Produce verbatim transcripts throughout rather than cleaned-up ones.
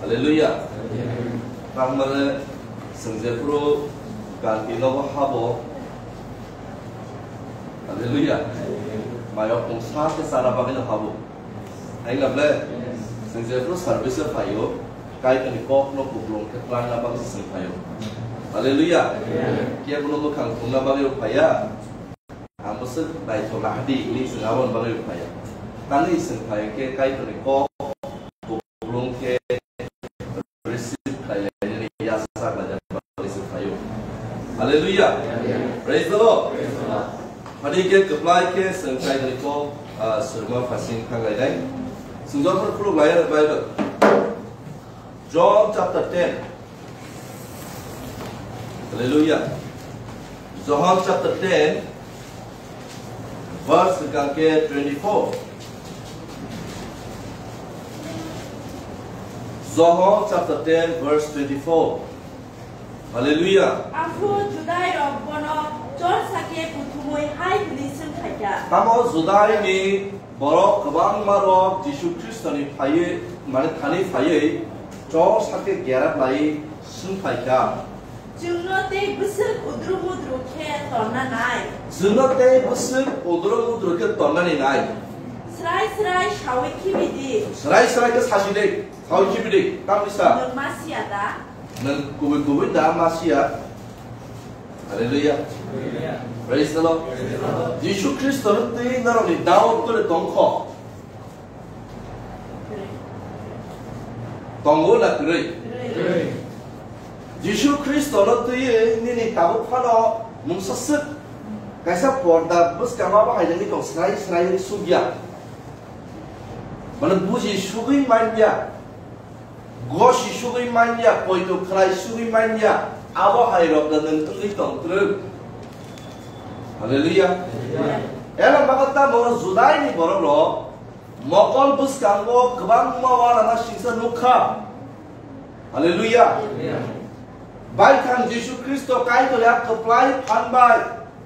Hallelujah. Tangmani chwng jephuru ganti nogo habo. Hallelujah. Mayok mungsa khe chana bagwino habo. Haina ble chwng jephuru service o phaio, Kaitorni kokno kuplung khe klangna bagwi chwng phaio. Hallelujah. Kebono mwkhang thumna bagwi phaiya. Ang bwswk naithok nahadi hinwi chwng aboni bagwi phaiya. Tamni chwng phai khe Kaitorni kok kuplung khe receive khlailainani yachak lainani bagwi chwng phaio. Hallelujah. Praise the Lord. Hadi khe kwplai khe chwng Kaitorni kok, ah, swrwngma phasing thanglainai. Chwng joto khuluk lai Bible. John chapter ten. Hallelujah. John chapter ten, verse hwnkha khe twenty-four. John chapter ten, verse twenty-four. Hallelujah. Aphuru Judairok bono chorsa khe buthumwi hai hwnwi swng khaikha. Tamo Judaini borok kwbangma rok Jisu Khristoni phaiwi, mane thani phaiwi chorsa khe gerap laiwi swng phaikha. Chwngno tei bwswk udru mudru khe tonna nai. Chwngno tei bwswk udru mudru khe tonnani nai. Srai srai saui khibi di. Srai srai khe sasi de, saui khibi de, tamni sa. Nwng Masia da? Nwng kubui kubui da Masia? Hallelujah. Praise the Lord. Jisu Khristo no twi norokni doubt kore tongkho. Tongo na kwrwi? Jisu Khristo no twi nini tabuk phano mungsa swk kaisa porda bwskango abo hai jani tong srai srai sugya. Mane buji sugwi manya. Gosi sugwi manya, poito khlai sugwi manya, abo hai rok da nwng wngwi tong twrwk. Hallelujah. Ela bago tamo Judaini borok rok mokol bwskango kwbangma uanama singsa nukha. Hallelujah. Baithang Jisu Khristo Kaitor ya kwplai phan bai.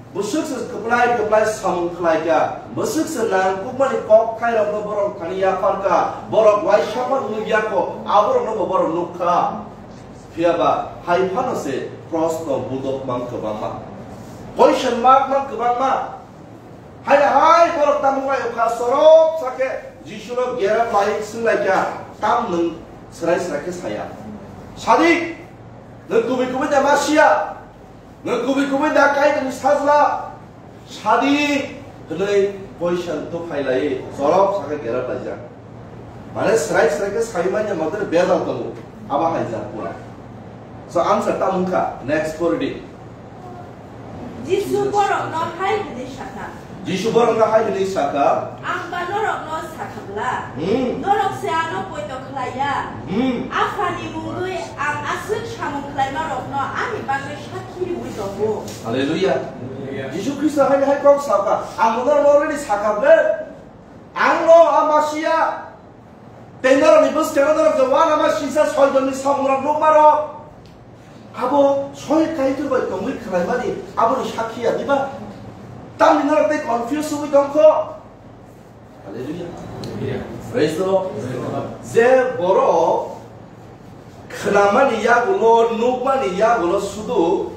Bwswk se kwplai kwplai samung khlai kha, bwswk se nangkukmani kok thairokno borok thani yapharkha, borok waisa phano nukya kho, aborokno bo borok nukha. Phiya ba hai phano se proshno budok mang kwbangma, question mark mang kwbangma. Hai hai borok tamo wnglaio kha, sorok sakhe Jisuno gera lai swnglaikha, tam nwng srai srai khe saya. Sadi, nwng kubui kubui da Masia. Nwng kubui kubui da Kaitorni sajla sadi hwnwi poisa tuphailai chorok sakhe gerap laijak. Mane srai srai khe sai manya mote bejal tongo. Abo hai jak pura. So answer ta wngkha, next pori di. Jisu borokno hai hwnwi sakha. Jisu borokno hai hwnwi sakha. Ang ba norokno sakha bla. Hmm. Norok se ano poito khlai ya. Hmm. Aphani mungwi ang aswk samung khlaima rokno ani bagwi sakhi rwui tongo. Hallelujah. Hallelujah. Jisu Khristo hai hai kok sakha. Ang norokno already sakha ble. Ang no a Masia. Tei norokni bwskango norok je uanama singsa soitonni samungrok nukmarok. Abo soi Kaitor bai tongwi khlaimani aboni sakhi ya diba? Tamni norok tei confuse wngwi tongkho. Hallelujah. Praise the Lord. Je borok khnamani yagulo, nukmani yagulo sudu,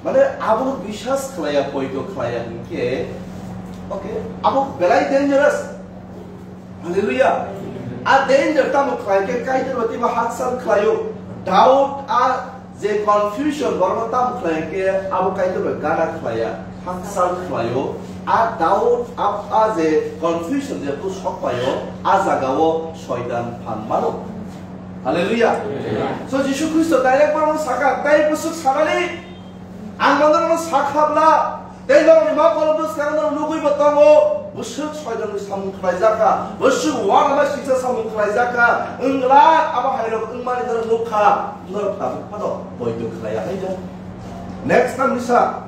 mane, abono biswas khlaiya, poito khlaiya hinkhe, okay, abo belai dangerous. Hallelujah. A danger tamo khlai khe Kaitor bai teibo haksal khlaio. Doubt a je confusion borokno tamo khlai khe abo Kaitor bai gana khlaiya, haksal khlaio. A doubt a, a je confusion je bwswk sok paio, a jagao soitan phan mano. Hallelujah. Hallelujah. So Jisu Khristo direct borokno sakha, tei bwswk sanani, ang norokno sakha bla, tei norokni mokol bwskango norok nugwi bo tongo, bwswk soitanni samung khlaijakha, bwswk uanama singsa samung khlaijakha, wngla abo hairok wngmani norok nukha, norok tabuk phano poito khlaiya hai da. Next ta misa.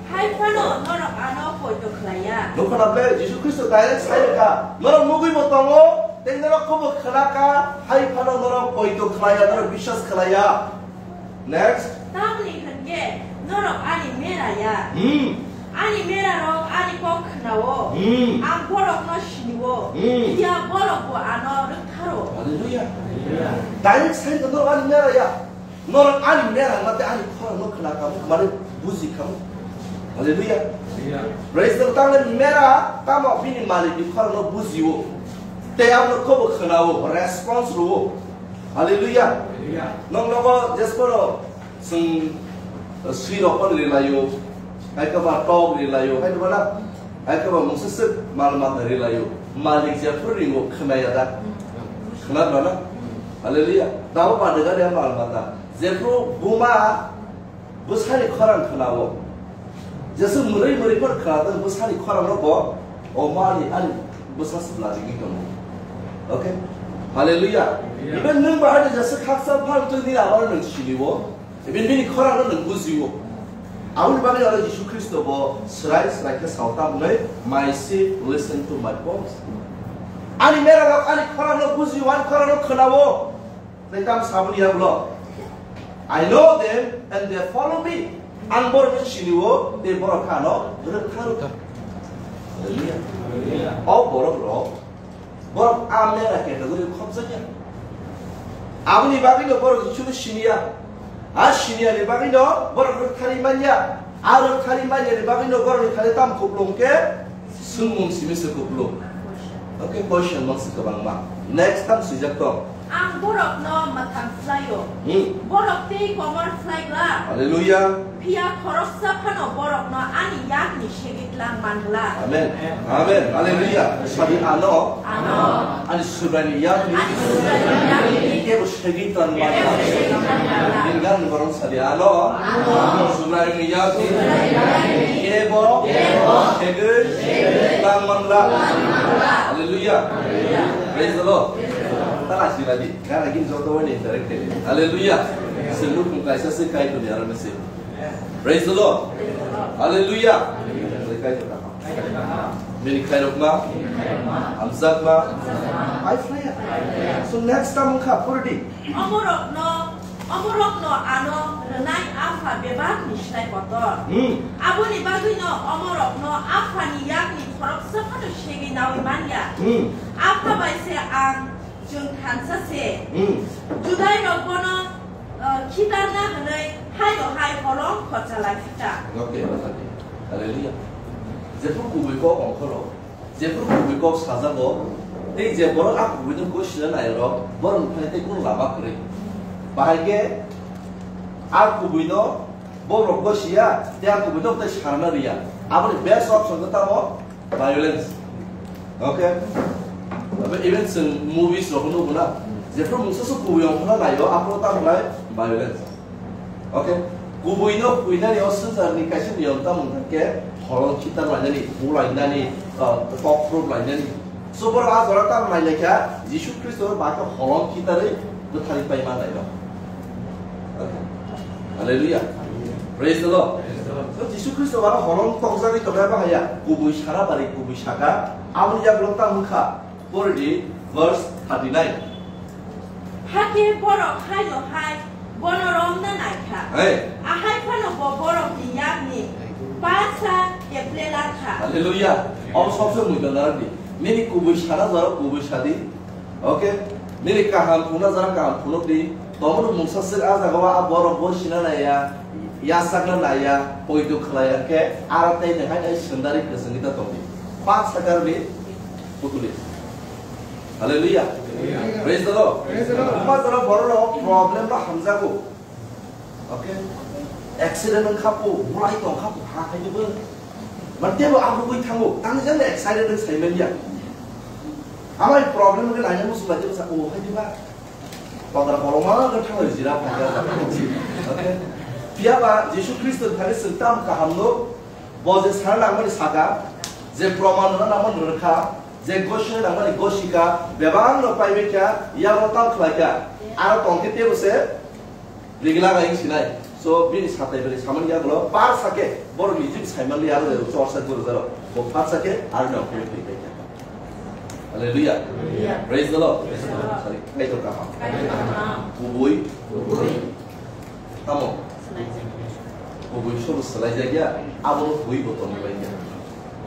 Hai phano norok ano poito khlaiya. Nukha na ble, Jisu Khristo direct sai kha. Norok nugwi bo tongo, tei norok khobo khna kha, hai phano norok poito khlaiya, norok biswas khlaiya. Next. Tamni hwnkhe norok ani mera ya. Hmm. Ani mera rok ani kok khnao. Hmm. Ang borokno sinio. Hmm. Phiya borok bo ano rwktharo. Direct sai norok ani mera ya. Norok ani mera mate ani khorang no khna kamu, mane buji kamu. Hallelujah. Praise the Lord. Tamo ni mera, tamo bini malik ni khorang no buji o. Te abo no kobo khna o, response ro o. Hallelujah. Nong nogo jesporo sing sui rok pon rilai o. Hai kaba tok rilai o. Hai kaba na. Hai kaba mungsa sik mal mata rilai o. Malik jephru ringo khna ya da. Khna ba na. Hallelujah. Tamo ba de ga mal mata. Jephru buma bwsani khorang khna o. Jesu mwnwi mwnwi phano khna tong bwsani khorang no bo, o mani ani bwsa sibla ringwi tongo. Okay? Hallelujah. Even nwng bahai ni jesu khaksa phano tong nini abo nwng sini o. Even bini khorang no nwng buji o. Aboni bagwi oro Jisu Khristo bo srai srai khe sao ta hwnwi, "My sheep listen to my voice." Ani mera rok ani khorang no buji o, ani khorang no khna o. Tei tamo saboni yagulo, "I know them and they follow me." Ang borokno sinio, tei borok khe ano rwkha rwkha. Hallelujah. O borok rok, borok a mera category khobjakya. Aboni bagwino borok Jisuno siniya. A siniyani bagwino borok rwkthari manya. A rwkthari manyani bagwino borokni khali tamo kupulung khe swngmung simi se kupulung. Okay, question mang se kwbangma. Next tam swijak tong. Ang borokno mwthang phlaio. Hmm. Borok tei komor phlai glak. Hallelujah. Phiya khoroksa phano borokno ani yakni segwi tlang man glak. Amen. Amen. Hallelujah. Sadi ano. Ano. Ani Subraiyungni yakni. Ani Subraiyungni yakni. Kebo segwi tlang man glak. Kebo segwi tlang man glak. Nini yakni borok sadi ano. Ano. Subraiyungni yakni. Subraiyungni yakni. Kebo. Kebo. Segwi. Segwi. Tlang man glak. Tlang man glak. Hallelujah. Hallelujah. Praise the Lord. Praise the Lord. Tala sila di. Gara gini joto wani interactive. Hallelujah. Selu kung kaisa se kai tu ni arame se. Praise the Lord. Hallelujah. Kaitor kaham. Bini khairokma, hamjakma, pai phlaiya. So next time wngkha purdi. Omorokno, omorokno ano rwnai Apha bebakni slai kotor. Hmm. Aboni bagwino omorokno Aphani yakni khoroksa phano segwi naui manya. Hmm. Apha bai se ang Chwng thansa se. Hmm. Judai rok bono, uh, khitarna hwnwi hai no hai holong khorcha lai phi ta. Okay, okay. Hallelujah. Jephru kubui kok ongkhoro, jephru kubui kok sajago, tei je borok a kubui no gosina nai rok, borok ni thani tei kunu lama kwrwi. Bahai khe a kubui no borok gosiya, tei a kubui no tei sarna riya. Aboni best option khe tamo? Violence. Okay? Even chwng movies rok nugo na, jephru mungsa su kubui ongkhorna naio, aphuru tamo khlai violence. Okay? Kubui no huinani o swngcharni kaisa niyom tamo hwnkhe holong khitar lainani, bu lainani, uh, tok phrup lainani. So borok a jora tamo nailaikha, Jisu Khristo no bakhe holong khitarwi bwtharwi paima naio. Okay. Hallelujah. Praise the Lord. So Jisu Khristo aro holong tokjagwi tongya bahaya kubui sara bari kubui saka aboni yagulo tamo wngkha. Pori di verse thirty-nine. Hakhe borok haino hai bono romna naikha. Hey. Ahai phano bo borokni yakni palsa keple langkha. Hallelujah. Om sobse muido nardi. Nini kubui sara jora kubui sadi. Okay? Nini kaham phunukna jora kaham phunukdi. Tomono mungsa swk a jagao a borok bo sina naiya, yasakna naiya, poito khlaiya khe, aro tei nihai nai sundari kwchwngwi ta tongdi. Pak sakar ni putuli. Hallelujah. Hallelujah. Praise the Lord. Praise the Lord. Wngma jora borok rok problem no hamjago. Okay? Accident wngkha po, bulai tongkha po, ha khaidi bo. Mane tebo abrugwi thango, tang jang excited wng sai manya. Amai problem wngkha nanya musu bai tebo sa, o hai diba. Padra koloma wngkha thango jira phai ya. Okay? Phiya ba Jisu Khristo thani swng tam kaham no, bo je sana nangmani saka, je proman rwna nangmani rwkha, je gosina nangmani gosika, bebak no paibai kha, yago tam khlai kha, aro tongkhe tebo se, Rigla ngai sinai. So, bini satai bini samani yagulo par sake, borok ni jim saiman li aro chorsa guru jaro. Bo par sake, aro no khe khe khe. Hallelujah. Hallelujah. Praise the Lord. Praise the Lord. Sorry, kai to kaham. Kai to kaham. Kubui. Kubui. Tamo. Selai jagya. Kubui sobo selai jagya, abo no kubui bo toni bai ya.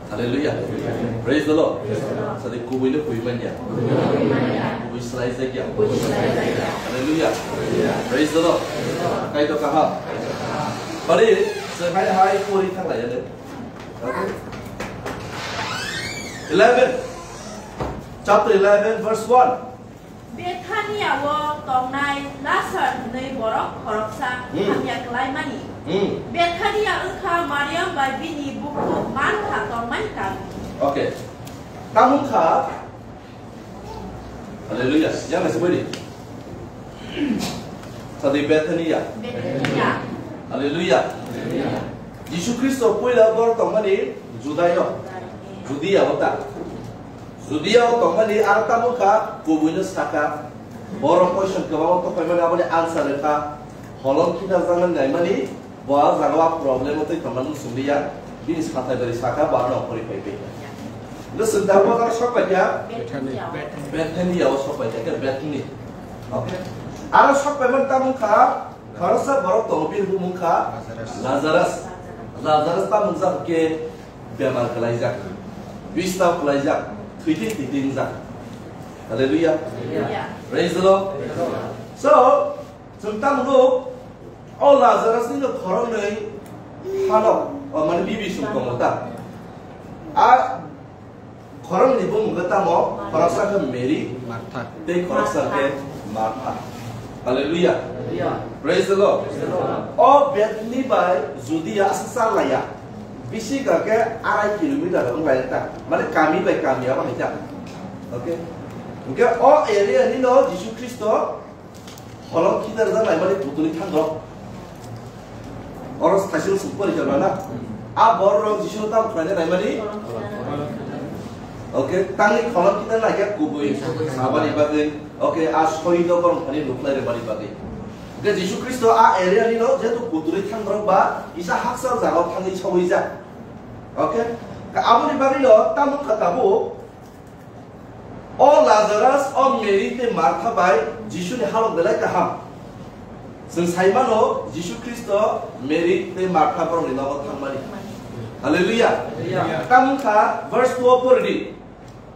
Hallelujah. Praise the Lord. Praise the Lord. Sadi kubui no kubui manya. Kubui no kubui manya. Kubui selai Hallelujah. Praise the Lord. Kaitor kaham. Pari, se hai hai pori thang lai ya de. Okay. Eleven. Chapter eleven, verse one. Bethania-o tongnai Lasar hwnwi borok khoroksa Hmm. hamya klaimani. Hmm. Bethania wngkha Mariam bai bini bukhuk Martha tongmani kami. Okay. Tamo wngkha. Hallelujah. Yang nasi beri. Sadi Bethania. Bethania. Hallelujah. Jisu Kristo puila bor tongmani Judaio. Judia wata. Judia o tongmani ar tamo kha kubuino saka. Borok question kwbangma tokpaimani aboni answer kha. Holong khita jangan gaimani. Bo a jaga o problem o twi tongma nung sumliya, bini sathai bai saka bo ano khori pai pai. Nung sung da bo jaga sok pai kha? Bethania. Bethania o sok pai kha, Bethany. Okay. Aro sok pai man tamung kha, khoroksa borok tongo bini bumung kha Lazarus. Lazarus. Lazarus tamung jak ke bemar kwlaijak, bisna kwlaijak, thwi thwi thwi thwi wngjak. Hallelujah. Hallelujah. Praise the Lord. Praise the Lord. So, Chwng tamo nuk, o Lazarus ni no khoroknwi phano, o mane bibi song tongo ta. A khoroknwi bumung khe tamo, khoroksa khe Mary, Martha. Tei khoroksa khe Martha. Hallelujah. Hallelujah. Praise the Lord. Praise the Lord. O Bethany bai Judea asa chalaya. Bisi ga khe arai kilometer wng lai ta. Mane kami bai kami abo hai ta. Okay. Hwnkhe o area ni no Jisu Khristo Holong khitar jak naimani putuni thangro. Oro saisil sukpari jora na. A borok Jisu tam khlaina naimani. Okay, tangni holong khitar naikha kubui sabani bagwi. Okay, a soido borok thani nuklai rwmani bagwi. Okay, Jisu Khristo a area ni no jetu putuni thangro ba isa haksal jaga thangwi sawi jak. Okay, ka aboni bagwi no tamo kha tabuk O Lazarus, o Mary tei Martha bai Jisuni halok belai kaham. Chwng sai mano, Jisu Khristo, Mary tei Martha borokni nogo thangmani. Hallelujah. Hallelujah. Tamo wngkha verse two o pori di.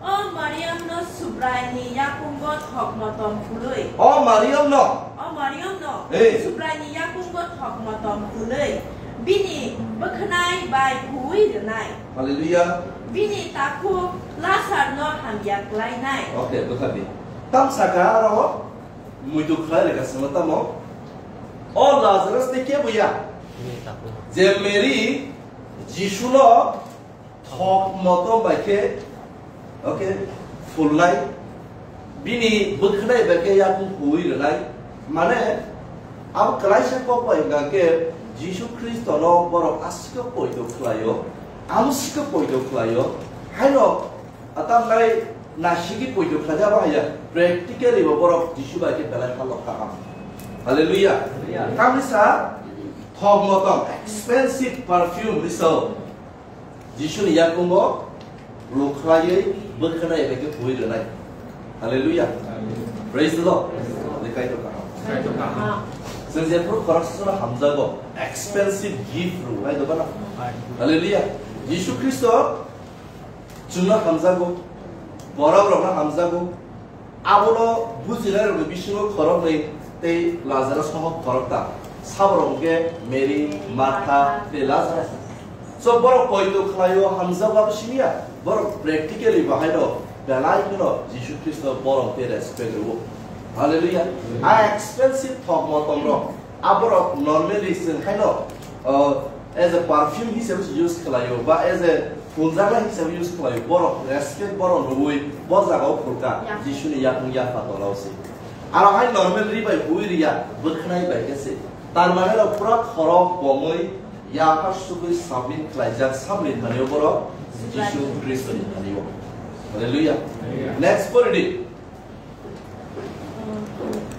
O Mariamno Subraini yakungo thok motom phului. O Mariamno. O Mariamno Hey. Subraini yakungo thok motom phului. Bini bwkhwnai bai huwi rwnai. Hallelujah. Bini takhuk Lasarno hamya klainai. Okay, bwkha di. Tam saka aro muitu khlai rega sima tamo. O Lazarus te kebo ya? Bini takhuk. Je Mary Jisuno thok motom bai khe, okay, phulnai. Bini bwkhwnai bai khe yakung huwi rwnai. Mane, abo klaisa kok bai hwnkha khe Jisu Khristono borok aswk poito khlaio, amswk poito khlaio, haino atamnai nasigi poito khlaijak abo haiya, practically bo borok Jisu bai khe belai halok kaham. Hallelujah. Hallelujah. Tamni sa thok motom, expensive perfume hwnwi sao. Jisuni yakungo lukhlaiwi bwkhwnai bai khe huwi rwnai. Hallelujah. Praise the Lord. Hallelujah. Kaitor kaham. Kaitor kaham. Chwng jephru khoroksa hamjago, expensive gift rwnai doba na. Hallelujah. Jisu Khristo chwngno hamjago, borok rokno hamjago, Abono bujinai rokni bisingo khoroknwi tei Lazarus soho khorokta. Saborok hwnkhe Mary, Martha tei Lazarus. So borok poito khlaio hamjago abo simiya. Borok practically bahaino belai kheno Jisu Khristo borom tei respect rwo. Hallelujah. A expensive thok motom rok. Aborok normally chwng haino, uh, as a perfume hisabe se use khlaio, ba as a phuljaknai hisabe use khlaio. Borok respect borom rwui bo jagao phulka, Jisuni yakung yapha tolao se. Aro hai normal ri bai hui riya, bwkhnai bai khe se. Tar mane rok pura khorok bomwi yapha sugui submit khlaijak, samni thani borok Jisu Khristoni thani. Hallelujah. Next pori di.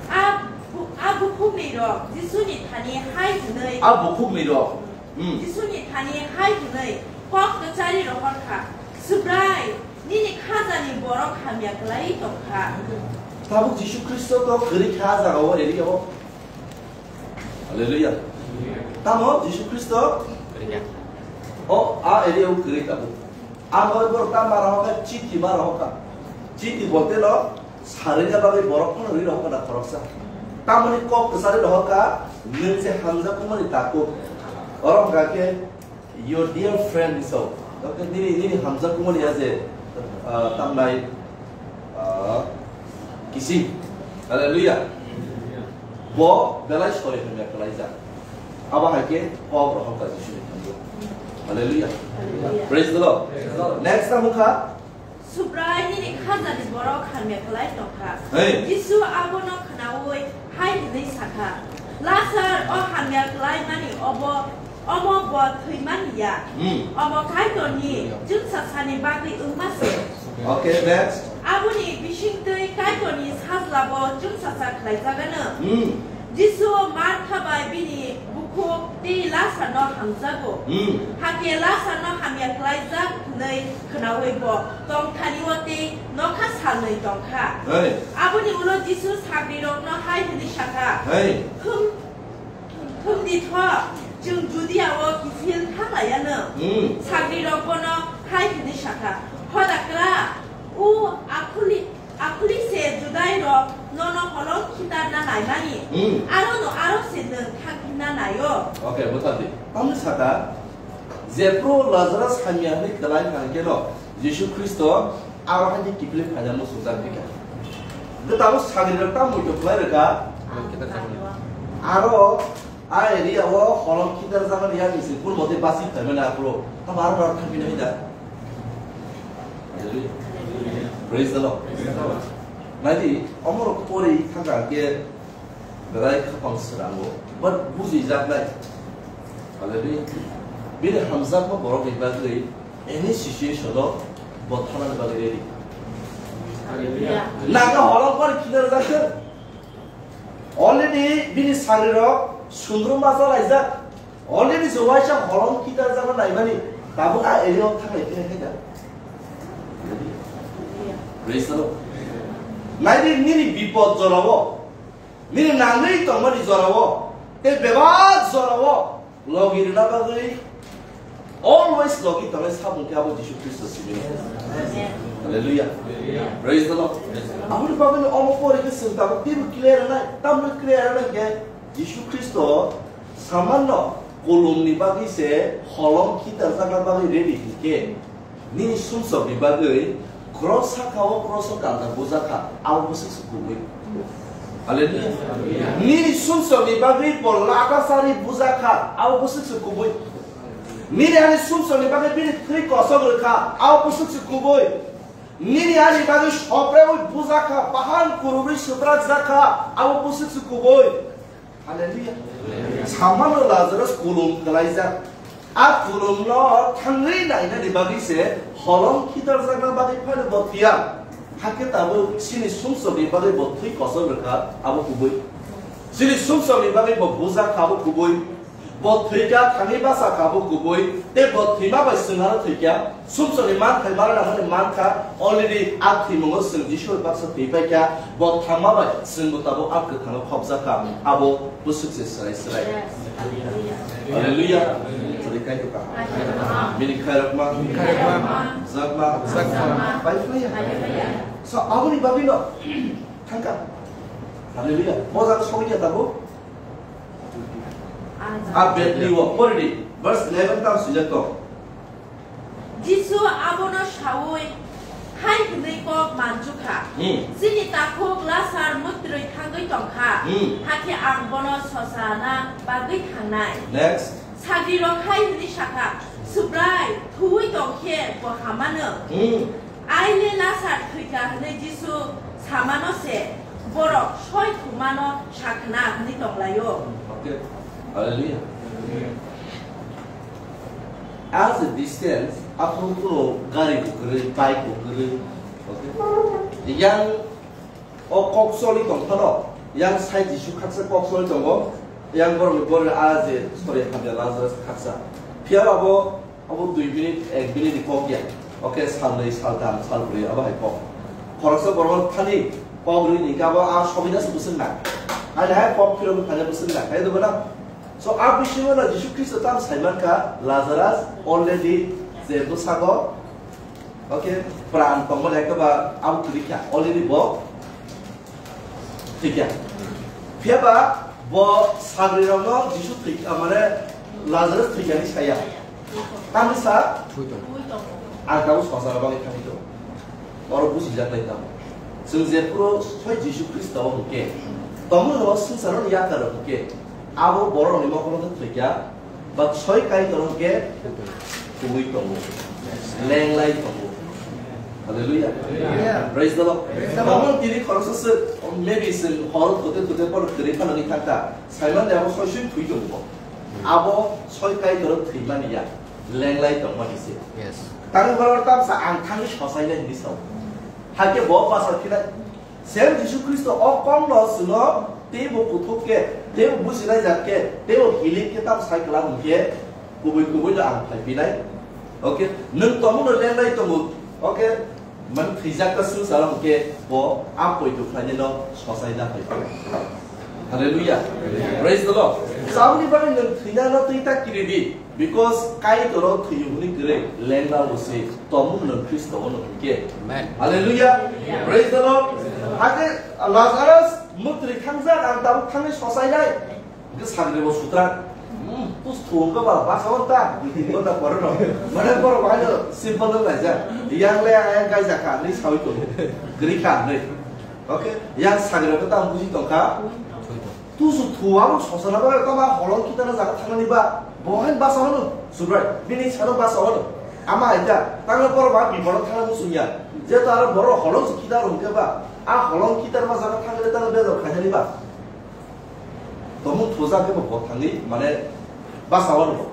A bu-, a bukhukni rok Jisuni thani hai hwnwi. A bukhukni rok. Hmm. Jisuni thani hai hwnwi kok kwchari rohor kha. Subrai, nini khajani borok hamya kwlaiwi tong kha. Tabuk Jisu Khristo to kwrwi kha a jagao, area o. Hallelujah. Tamo Jisu Khristo? Kwrwi kha. O, a area o kwrwi tabuk. Amo borok ta mara hoka, chiti mara hoka. Chiti bolte no, Sarina bagwi borok phano rwi rohor na khoroksa. Tamoni kok kwchari rohor ka, nwng se hamjakmani takhuk. Oro hwnkha khe, your dear friend so. Nini, nini hamjakmani ya je, ah, tamnai, ah, kisi. Hallelujah. Bo belai sori hamya khlaijak. Abo hai khe kok rohor ka Jisuni thangwi. Hallelujah. Hallelujah. Praise the Lord. Praise the Lord. Next tamo kha. Subrai nini khajani borok hamya khlai tongkha. Hey. Jisu abono khnaui hai hwnwi sakha, Lasar, o hamya khlaimani obo, omo bo thwimani ya. Hmm. Omo Kaitorni chwngsasani bagwi wngma se. Okay, next. Aboni bisingtwi Kaitorni sajlabo chwngsasa khlaijagano. Hmm. Jisu Martha bai bini bukhuk tei Lasarno hamjago. Hmm. Hakhe Lasarno hamya khlaijak hwnwi khnaui bo tongthani-o tei nokha salnwi tongkha. Hey. Aboni ulo Jisu sagrirokno hai hwnwi sakha, Hey. Thum, thumdi tho, chwng Judia-o kiphil thanglaiano. Hmm. Sagrirok bono hai hwnwi sakha, Hodakra, o akhuli Akhuli se Judai rok nono holong khitarna naimani. Hmm. Aro no aro se nwng thangphilna naio. Okay, bwthardi. Tamni sakha, jephru Lazarus hamya hwnwi kwlai kha hwnkhe no Jisu Khristo aro hai khe kiphilwi phaina muchungjak bikha. Hwnkhe tabuk sagrirok tamo muitu khlai rwkha. Aro A area o holong khitar jagani yak ni sing kun mote basi khaimani aphuru. Tamo aro aro thangpinai da. Hallelujah. Praise the Lord. Naidi, omorok pori thangka ke belai khapang srango. But buji jak nai. Hallelujah. Bini hamjakma borok ni bagwi any situation o bo thana ni bagwi ready. Hallelujah. Naga holong pori khitar jakhe. Already bini sagrirok sundrum basa laijak. Already se waisa holong khitar jagwi naimani tabuk a area o thanglai phai khaida. Praise the Lord. Naidi nini bipod jorao, nini nangwi tongmani jorao, tei bebak jorao, Logi rwna bagwi always logi tongnai samung khe abo Jisu Khristo simi. Amen. Hallelujah. Hallelujah. Praise the Lord. Praise the Lord. Aboni bagwi no omo pori khe chwng tabuk teibo clear nai, tamni clear nai khe Jisu Khristo samanno kolomni bagwi se holong khitar jakna bagwi ready hinkhe Nini sumsokni bagwi cross saka o cross o kanjak bujakha, abo bwswk se kubui. Hallelujah. Nini sumsokni bagwi bo lata sari bujakha, abo bwswk se kubui. Nini ani sumsokni bagwi bini thwi kosok rwkha, abo bwswk se kubui. Nini ani bagwi sopreui bujakha, bahan kurugwi swprak jakha, abo bwswk se kubui. Hallelujah. Samano Lazarus kulum kalaijak. A kulumno thangwi nainani bagwi se holong khitarjakna bagwi phano bo phiya. Hakhe tabuk chini sumsokni bagwi bo thwi kosok rwkha, abo kubui. Chini sumsokni bagwi bo bujak kha, abo kubui. Bo thwikha, thangwi basa kha, abo kubui. Tei bo thwima bai chwng aro thwikha. Sumsokni manthai mara nangmani mankha, already a thwimungo chwng Jisu bai baksa thwi paikha, bo thangma bai chwngbo tabuk a kwthango khopjakha, abo bwswk se swrai swrai. Yes. Hallelujah. Hallelujah. Chwrai kaitor kaham. Hallelujah. Bini khairokma. Khairokma. Jakma. Jakma. Pai phlaiya. Hallelujah. So, aboni bagwino thangkha. Hallelujah. Bo jaga sogwi ya tabuk. A Bethlehem o, pori di. Verse eleven tam swijak tong. Jisu abono saui hai hwnwi kok manjukha, Hmm. Chini takhuk Lasar mwtrwi thangwi tongkha, Hmm. Hakhe ang bono sosana bagwi thangnai. Next. Sagrirok hai hwnwi sakha, Subrai, thuwi tong khe bo hamano. Hmm. Aile Lasar thwikha hwnwi Jisu samano se, borok soi thumano sakhna hwnwi tonglaio. Okay. Hallelujah. As a distance, aphuru kuno gari bo kwrwi, bike bo kwrwi. Okay. Yang o kok choli tong phano, yang sai Jisu khaksa kok choli tongo, yang borokni borokni a je sori hamya Lazarus khaksa. Phiya abo Abo dui minute, ek minute ni kok ya. Okay, salnwi, saltham, salbrwi, abo hai kok. Khoroksa borok thani kok rwi ni kabo a sobina se bwswk nang. Ani hai kok phirok thani bwswk nang. Hai dogo na? So, a bisingo no Jisu Khristo tam sai mankha, Lazarus already je bwsago, okay, pran tongmani ekaba abo kwrwi kha. Already bo Thwikya. Phiyaba bo sagrirokno Jisu thwi-, ah, mane Lazarus thwikani saya. Tamni sa? Thwi tongo. Ang tabuk swngcharno bagwi thangwi tongo. Oro busijaknai tamo. Chwng jephuru soi Jisu Khristo o hwnkhe, tongmung rok swngcharno yakar rok hwnkhe, abo borokni mokol wngkha thwikya, ba soi Kaitor hwnkhe kubui tongo, lenglai tongo. Hallelujah. Hallelujah. Praise the Lord. Praise the Lord. Tamo tini khoroksa swk, maybe chwng hor thute thute pono kwrwi phano wngwi thangkha. Saimanya abo soi soi thwi tongo. Abo soi Kaitor thwimani ya, lenglai tongmani se. Yes. Tamo borok tamsa ang thangwi sosainai hinwi sao. Hakhe bo basa khinai. Same Jisu Khristo o kongno chwngno teibo kuthuk khe, teibo bujinai jak khe, teibo healing khe tam sai kwlak hwnkhe, kubui kubui no ang phai phinai. Okay, nwng tongmung no lenglai tongo. Okay, man thwijak ta swngchar hwnkhe bo a poito khlainai no sosai na phai phinai. Hallelujah. Praise the Lord. Saboni bagwi nwng thwina no twi ta kiri di. Because Kaitor o thwiyo hwnwi kwrwi, lenglao se, tongmung nwng Khristo o nwng hwnkhe. Amen. Hallelujah. Praise the Lord. Hakhe Lazarus mwtwrwi thangjak, ang tabuk thangwi sosainai. Hwnkhe sagri bo sutra. Hmm, tus thung ka ba, basa on ta. Bo ta poro no. Mane poro ba no, simple no laijak. Yang le ayang kai jakha, ni sawi ko. Kwrwi kha, ni. Okay, yang sagri ko ta buji tongkha. Tusu thu abo sosana bagwi tamo holong kitana jaga thangnani ba, bo hain basa hwno, Subrai, bini sano basa hwno. Ama haida, tangno borok ba biporo thangna muchungya. Jeto aro borok holong se kita rwngkhe ba, a holong kita rwma jaga thangkhe tangno bejak khainani ba. Tomung thuja khe bo thangwi, mane basa hwno.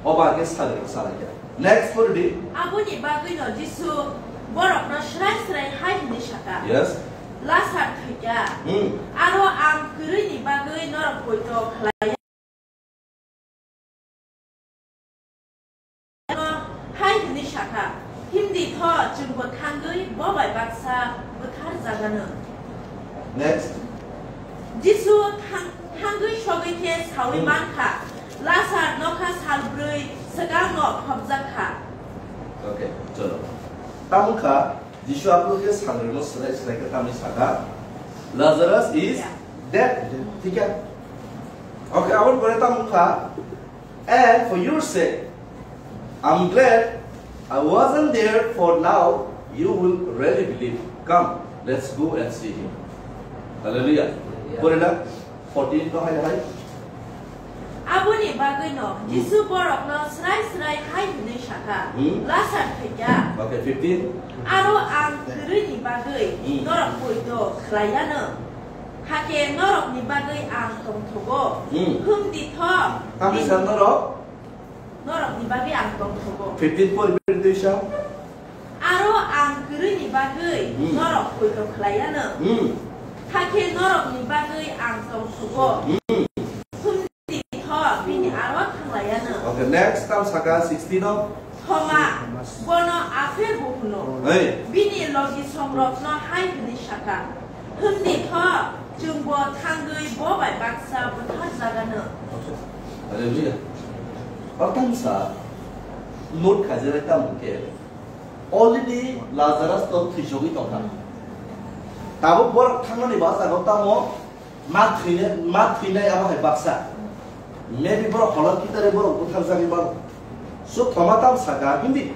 Oba khe sagri salai khe. Next pori di. Aboni bagwino Jisu borokno srai srai hai hwnwi sakha, Yes. Lasar thwikha. Hmm. Aro ang kwrwini bagwi norok poito khlai. Hai hwnwi sakha, "Himdi tho, chwngbo thangwi bo bai baksa bwthar jagano." Next. Jisu thang-, thangwi sogwi khe saui Hmm. mankha, Lasar nokha sal brwi swkangno phobjak kha. Okay, cholo. Tamo kha, Jisu aphuru khe sangrwino srai srai khe tamni sakha, "Lazarus is Yeah. dead." Thik khe? Okay, aboni pore tamo kha, "And for your sake, I'm glad I wasn't there, for now you will really believe. Come, let's go and see him." Hallelujah. Pore na? Fourteen no hai hai. Aboni bagwino Hmm. Jisu borokno srai srai hai hwnwi sakha, Hmm. "Lasar thwikha. Okay, fifteen. Aro ang kwrwini bagwi Hmm. norok poito khlaiyano. Hakhe norokni bagwi ang tongthogo. Hmm. Hwmdi tho." Tamni sa norok? Norokni bagwi ang tongthogo. Fifteen pori pori twi sa. Aro ang kwrwini bagwi Hmm. norok poito khlaiyano. Hmm. Hakhe norokni bagwi ang tongthogo. Hmm. Hwmdi tho bini aro thanglaiyano. Okay, next tam sakha sixteen no. Thoma, bono Apher bo hwno. Hey. Bini logisongrokno hai hwnwi sakha, "Hwmdi tho, chwngbo thangwi bo bai baksa bwthar jagano." Hallelujah. Orthamsa, note khaijak tamo khe, already Lazarus to thwijagwi tongkha. Tabuk borok thangnani ba jaga tamo ma thwinai, ma thwinai abo hai baksa. Maybe borok holong kitare borok bwthar jagwi mano. So thoma tam saka hindi.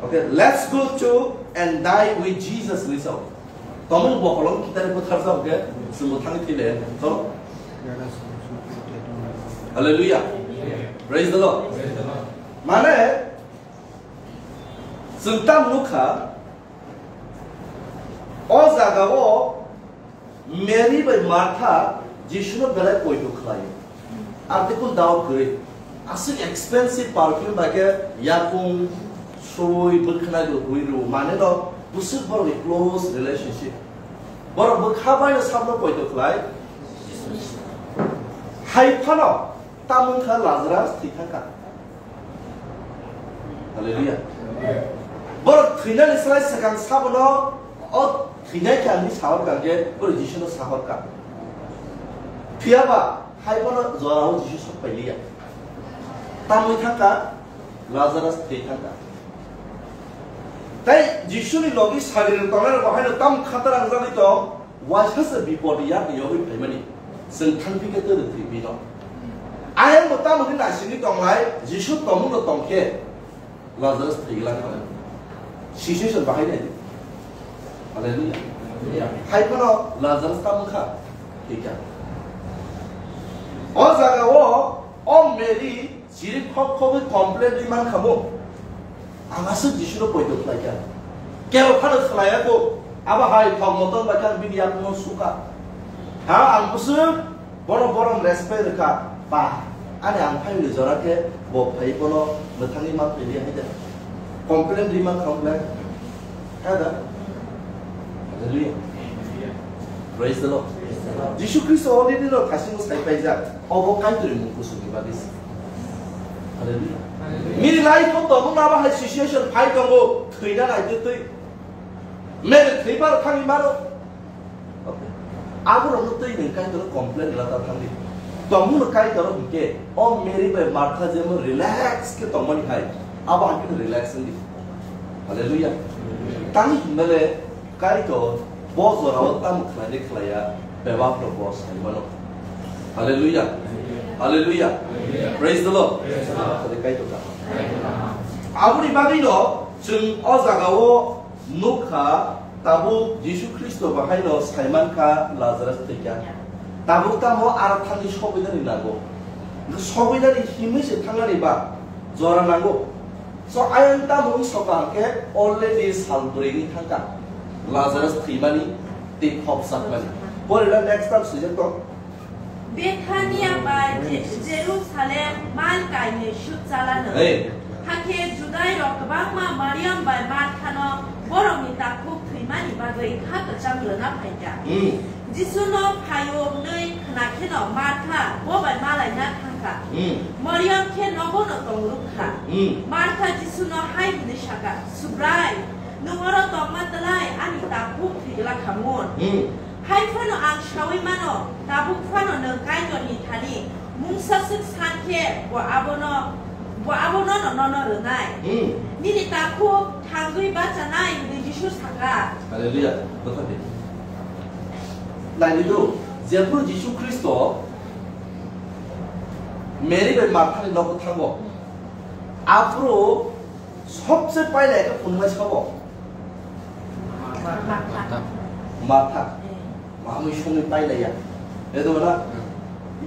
Okay, "Let's go to and die with Jesus," hwnwi sao. Tomung bo holong kitare bwthar jagwi khe, chwngbo thangwi thwi le. Cholo. Hallelujah. Praise the Lord. Mane, chwng tam nukha, o jaga o Mary bai Martha Jisuno belai poito khlaio. Artikul dao kwrwi. Aswk expensive perfume bai khe yakung, sui, bwkhwnai rw, rwi rw. Mane no bwswk borokni close relationship. Borok bwkha bai no sabno poito khlai. Hai phano Tamung kha Lazarus thwi thangkha. Hallelujah. Borok thwinani slai swkang sabono o thwinai khe ang sahor kha khe borok Jisuno sahor kha. Phiyaba hai bono jorao Jisu sok pai liya. Tamwi thangkha Lazarus thwi thangkha. Tei Jisuni logi sagri rok tongnai rok haino tam khatar ang jagwi tong, waisa se bipod yak yogwi phaimani, chwng thangpi khe twi thwi bino. Ayang bo tamo khe naisingwi tonglai, Jisu tongmung no tong khe, Lazarus thwi glak kha. Situation bahai nai. Hallelujah. Hai phano Lazarus tamo kha. Thwi kha. O jaga o, o Mary chiri khok khogwi complain ri man kha mo. Ang aswk Jisu no poito khlai kha. Kebo phano khlai ya ko. Abo hai thok motom bai kha bini yakung no sukha. Ha, ang bwswk Bono borom respect rwkha, ba, ani ang phaimani jora khe bo phai bono mwthangwi ma phai liya hai da. Complain ri ma kha wng lai. Hai da. Hallelujah. Praise the Lord. Jisu Khristo already no thasingo sai paijak. Obo Kaitorni mung kusungni bagwi se. Hallelujah. Nini life o tongo ma bahai situation phai tongo, thwina nai twi twi. Mere thwi maro thangwi maro. Okay. Aborokno twi nwng Kaitorno complain rwna ta thangdi. Tongmungno Kaitor hwnkhe, o Mary bai Martha jemon relax khe tongmani hai, abo hai kheno relax wngdi. Hallelujah. Tamni hwnmale Kaitor bo jorao tamo khlainai khlaiya, bebak rok bo sai mano. Hallelujah. Hallelujah. Praise the Lord. Kaitor kaham. Aboni bagwino chwng o jagao Nukha, tabuk Jisu Khristo bahaino saimankha Lazarus thwikha. Tabuk tamo aro thangwi sobainani nango. Sobainani himwi se thangnani ba jora nango. So, ayang tamo wng soka hwnkhe already sal brwi wng thangkha Lazarus thwimani tei khopsakmani. Porila next time swijak tong. Bethania bai Je-, Jerusalem mail kainwi suk chalano. Hey. Hakhe Judairok kwbangma Mariam bai Marthano borokni takhuk thwimani bagwi kha kwchang rwna phaikha. Hmm. Jisuno phaio hwnwi khna kheno Martha bo bai malaina thangkha. Hmm. Mariam khe nogono tongrwkha. Hmm. Martha Jisuno hai hwnwi sakha, "Subrai, nwng oro tongma twlai ani takhuk thwi glak kha mun." Hmm. Hai phano ang saui mano, tabuk phano nwng Kaitorni thani mungsa swk san khe bo abono, bo abono no-, nono rwnai. Hmm. Nini takhuk thangwi bachanai, hwnwi Jisu sakha. Hallelujah. Bwthar di. Naidi do, jephru Jisu Khristo Mary bai Marthani nogo thango, aphuru sobse pailai khe phunuknai sabo? Martha. Martha. Mamwi songwi pailaiya. Edo na?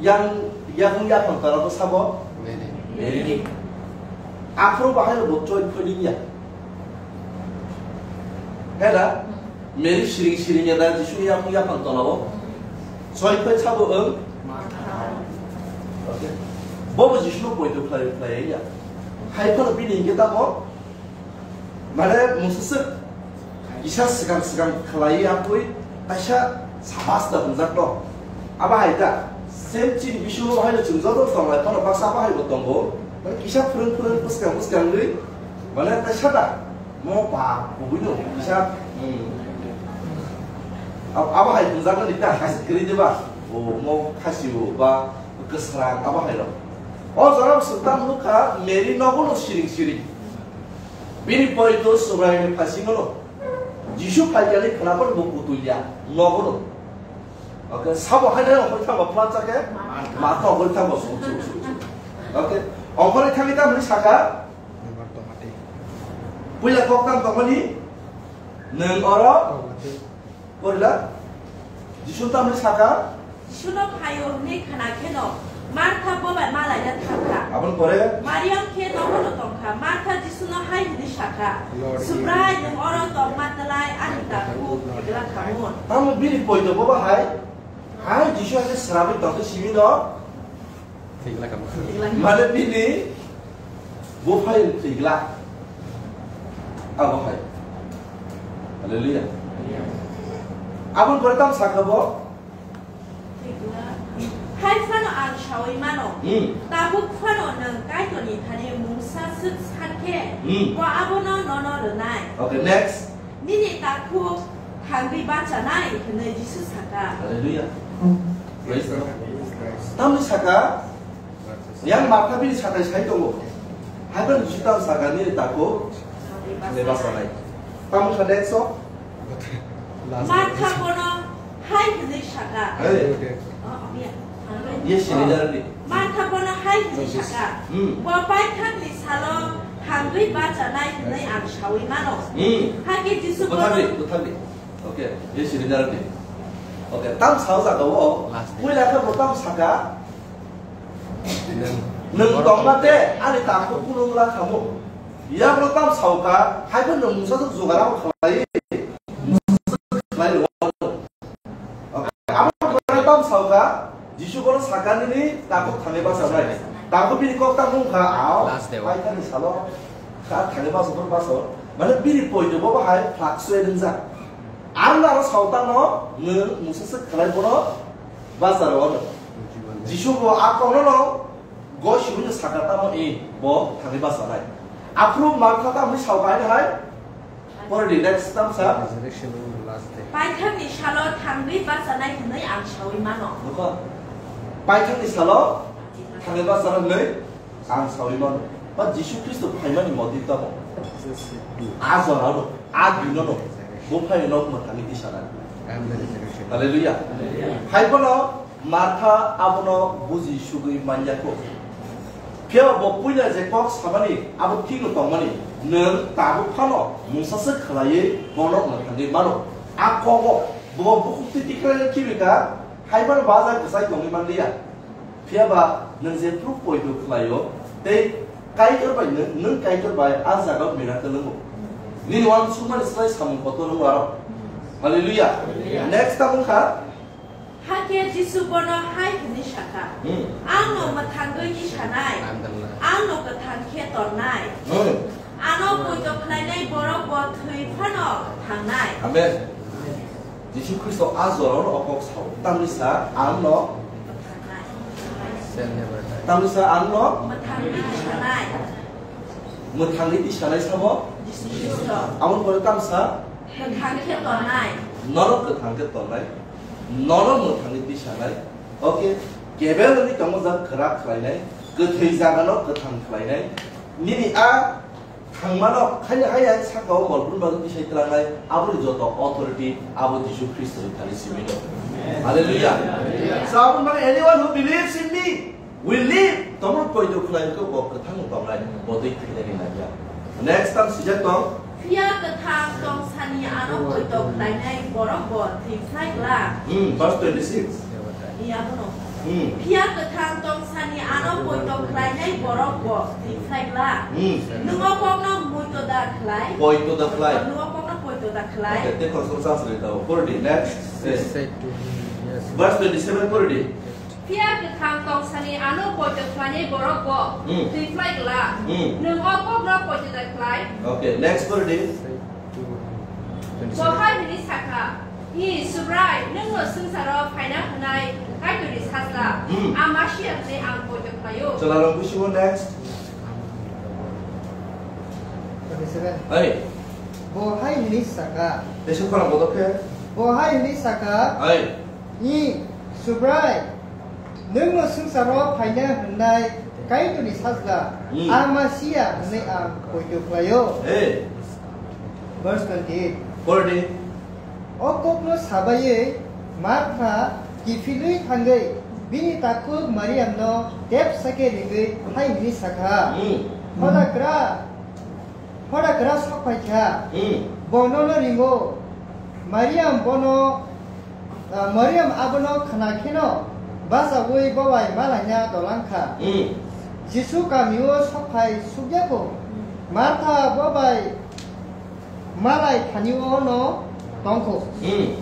Yang, yang yaphang tara bo sabo? Mary. Mary. Aphuru bahai bo choi phoi ya. Heda? Mary siring siring ya da Jisu yaphang yaphang tolao. Choi phoi sabo ang? Okay. Bobo Jisu no poito khlai khlai ya. Hai phano bini hingke tamo? Mane, musaswk kisa swkang swkang khlai yapui, kaisa sabas da hwnjak no. Abo hai da, same chini bisingo bo haino chwng joto tonglai phano baksa abo hai bo tongo. Mane, kisa phwrwng phwrwng bwskang bwskang ri, mane, kaisa da, mo ba kubui no, kisa, hmm. Ab-, abo hai hwnjak no ni ta, kaisa kwrwi de ba, o, mo khasi o ba, kwsrang, abo hai rok. O jora swk tam nukha, Mary nogo no siring siring. Bini poito Subraiyungni phasingo no Jisu phaikani khwnaphan bo kutulya, nogo no. Okay, sabo haino hoi thangba phlak chakhe, Martha hoi thangba sung sung sung sung. Okay, ongkhorwi thangwi tamo hwnwi sakha, puila kok tamo tongmani, nwng oro Porila, Jisu tamni saka? Jisuno phaio hwnwi khna kheno, Martha bo bai malaina thangkha. Aboni pore? Mariam khe nogono tongkha. Martha Jisuno hai hwnwi sakha, Lord, "Subrai, nwng oro tongma twlai ani takhuk thwi glak kha mun." Tamo bini poito bo bahai? Hai Jisu hai srabi tongkhe simi no? Thwi glak kha. Mane bini buphai thwi glak. Abo hai. Hallelujah. Aboni pore tamo sakha bo? Hai phano ang saui mano. Hmm. Tabuk phano nwng Kaitorni thani mungsa swk sakhe, Hmm. bo abono nono rwnai. Okay, next. Nini takhuk thangwi bachanai hwnwi Jisu sakha. Hallelujah. Praise the Lord. Tamni sakha, yang Martha bini sathai sai tongo. Haiphano Jisu tamo sakha nini takhuk thangwi bachanai. Tamo kha next o? Martha bono hai hwnwi saka. Hey. Oh, oh, yeah. Yes, sir. Martha bono hai hwnwi saka. Hmm. Bo paithakni salo thangwi bachanai hwnwi ang sawi mano. Hmm. Hakhe Jisu bono. Bwthakdi, bwthakdi. Okay, yes, sir. Okay, tam sao jaga o. Last. Puila khe bo tam saka. Nwng tongma tei ani takhuk phunukla khamu. Yakno tam saoka, hai phano nwng mungsa swk jugarao khlai, mungsa swk khlai rwano. Abo kwrwi tam saoka, Jisu bono saka, "Nini takhuk thangwi bachanai." Takhuk bini kok tam wngkha, "Ao, last day o. Paithakni salo kha thangwi bachaphuru bacha." Mane bini poito bo bahai phlak sui wngjak. Ang aro sautangno nwng mungsa swk khlai bono bacharwano. Jisu bo a kokno no goi sibui no saka tamo e bo thangwi bachanai. Aphuru Martha tamni saukha hai hai. Pore di next tamsa. Resurrection on the last day. Paithakni salo thangwi bachanai hwnwi ang sawi mano. Nukha. Paithakni salo thangwi bachanai hwnwi ang sawi mano. Ba Jisu Khristo phaimani motif tamo. A jorano, a dinono, bo phaino mwthangwi tisanai. Hallelujah. Hai bono Martha abono buji sugwi manya kho. Phiya bo puila je kok samani abo thikno tongmani, nwng tabuk phano mungsa swk khlaiwi bono mwthangwi mano. A kogo bo bukhuk twi tikhlai khibika, hai bono baja kwchai tongwi manliya. Phiya ba nwng jephru poito khlaio, tei Kaitor bai nwng, nwng Kaitor bai a jaga miracle wngo. Nini uansukmani slai samung kotor wngo aro. Hallelujah. Hallelujah. Next tamo wngkha. Hakhe Jisu bono hai hwnwi sakha, Hmm. "Ang no mwthangwi tisanai, ang no kwthang khe tonnai. Hmm. Ano poito khlainai borok bo thwi phano thangnai." Amen. Jisu Khristo a jorao o kok sao. Tamni sa ang no, tamni sa ang no, mwthangwi tisanai sabo. Jisu Khristo. Aboni pore tamsa. Mwthang khe tongnai. Nono kwthang khe tongnai. Nono mwthangwi tisanai. Okay. Kebel ni tongmo jak kwrak khlainai. Kwthwi jagano kwthang khlainai. Nini a Thangmano, khaini hai hai sakao molpun bagwi tisai tlangnai, aboni joto authority abo Jisu Khristoni thani simi no. Hallelujah. So, aboni bagwi, "Anyone who believes in me will live." Tomon poito khlai khe bo kwthang tongnai, bo twi thwinani nangya. Next tam sijak tong. Phiya kwthang tong sani ano poito khlainai borok bo thwi phlai glak. Hmm, verse twenty-six. Iya bono. Hmm. Phiya kwthang tong sani ano poito khlainai borok bo thwi phlai glak. Hmm. Nwng o kokno muito da khlai. Poito da khlai. Nwng o kokno poito da khlai. Okay, tei kosom chance rwi tao. Pori di, next. He said to him, "Yes." Verse twenty-seven pori di. Phiya kwthang tong sani ano poito khlainai borok bo Hmm. thwi phlai glak. Hmm. Nwng o kokno poito da khlai. Okay, next pori di. Said to him, twenty-seven. Bo hai hwnwi sakha, "Hi, Subrai, nwng no swngcharo phaina hwnai Kaitorni sajla, Hmm. a Masia hwnwi ang poito khlaio." Chwla rok bisingo next. Twenty-seven. Hey. Bo hai hwnwi sakha. Tei sukha rok bodo khe. Bo hai hwnwi sakha. Hey. Ni, Subrai, nwng no swngcharo phaina hwnai Kaitorni sajla, Hmm. a Masia hwnwi ang poito khlaio. Hey. Verse twenty-eight. Pori di. O kokno sabaiwi Martha kiphilwi thangwi bini takhuk Mariamno tep sake ringwi hai hwnwi sakha, Hmm. Hoda gra, hoda gra sok phaikha, Hmm. bo nono ringo. Mariam bono, ah, Mariam abono khna kheno bachaui bo bai malaina dolangkha. Hmm. Jisu kamio sok phai sukya kho. Martha bo bai malai thani o no tongkho. Hmm.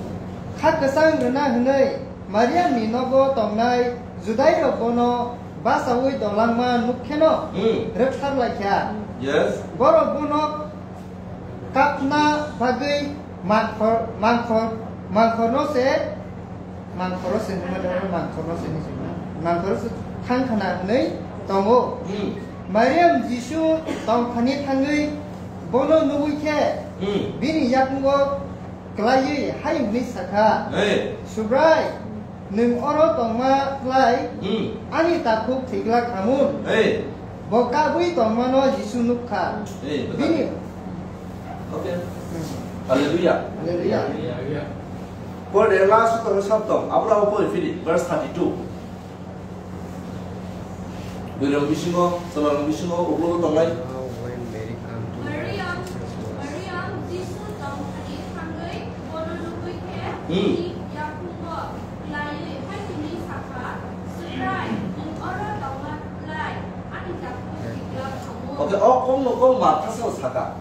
Kha kwchang rwna hwnwi Mariamni nogo tongnai Judairok bono bachaui dolangma nuk kheno Hmm. rwkthar lai kha. Yes. Borok bono kapna bagwi mangkhor, mangkhor, mangkhorno se Mangkhoro se hwnma doro, mangkhoro se ni se hwnma. Mangkhoro se thang khna hwnwi tongo. Hmm. Mariam Jisu tong thani thangwi bono nugwi khe Hmm. bini yakungo klaiwi hai hwnwi sakha, Hey. "Subrai, nwng oro tongma klai Hmm. ani takhuk thwiglak hamun." Hey. Bo kabwi tongmano Jisu nukha. Hey, Bini Okay. Hallelujah. Hallelujah. Pore last to saptong, abra pore fili, verse thirty-two. Dui rok bisingo, chwla rok bisingo, ulo tongnai. Mariam, Mariam, Jisu tong thani thangwi bono nugwi khe Hmm. bini yakungo klaiwi hai hwnwi sakha, "Subrai, nwng oro tongma lai, ani takhuk tikla khamu." Okay, o kongno kong Martha sao saka.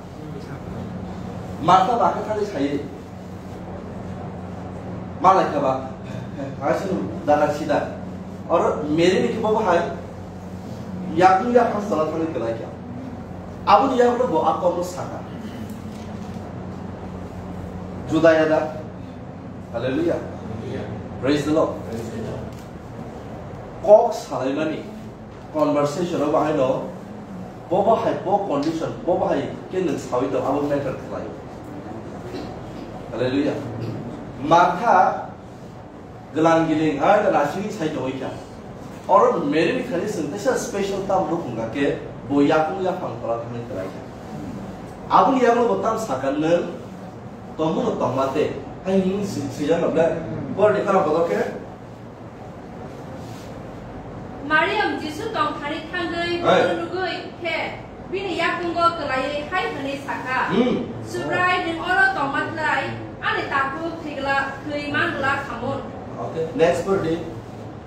Martha bakhe thani saye. Malai kha ba, aswk dana sida. Oro Mary ni khe bo hai yakung yaphang sala thangwi kwlai kha. Aboni yagulo bo a kokno saka. Judaya da. Hallelujah. Praise the Lord. Kok salaimani conversation o bahai no, bo bahai bo condition, bo bahai ke nwng sawi tong, abo matter khlai. Hallelujah. Martha glang giling hai da nasini sai tongwi kha. Oro Mary ni khani swng teisa special tam rok wngkha khe bo yakung yaphang tola thangwi kwlai kha. Aboni yagulo bo tam sakha nwng tongmung no tongma te. Hai nwng si-, sijak no ble. Bor ni khana bodo khe Mariam Jisu tong thani thangwi Hai. bono nugwi khe bini yakungo kwlaiwi hai hwnwi sakha, Hmm. "Subrai, nwng oro tongma tlai ani takhuk thwigla, thwi mangla khamun." Okay, next verse di.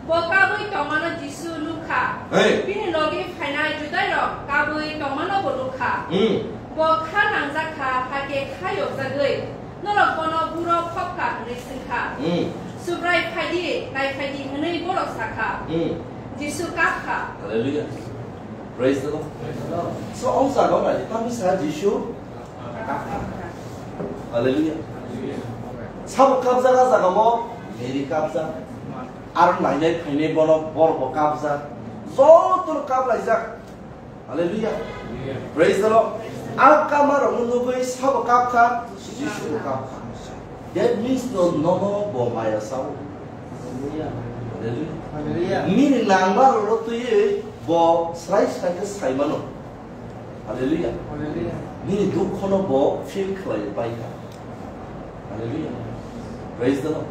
Bo kabwi tongmano Jisu nukha. Hai. Bini logi phainai Judairok kabwi tongmano bo nukha. Hmm. Bo kha nangjakha, hakhe kha yokjagwi. Norok bono buro khopkha hwnwi swngkha. Hmm. Subrai phaidi, nai phaidi hwnwi borok sakha. Hmm. Jisu kapkha. Hallelujah. Praise the Lord. So, o jaga o nai, tamo sa Jisu kapkha. Hallelujah. Sabo kapjak a jaga o Mary kapjak. Aro nainai phainai bono borok bo kapjak. Joto no kaplaijak. Hallelujah. Praise the Lord. Ang kama rok nugwi sabo kapkha, Jisu bo kapkha. That means no, nono bo maya sao. Hallelujah. Hallelujah. Nini nangma rok twiwi bo srai srai khe saimano. Hallelujah. Hallelujah. Nini dukhono bo feel khlai pai kha. Hallelujah. Praise the Lord.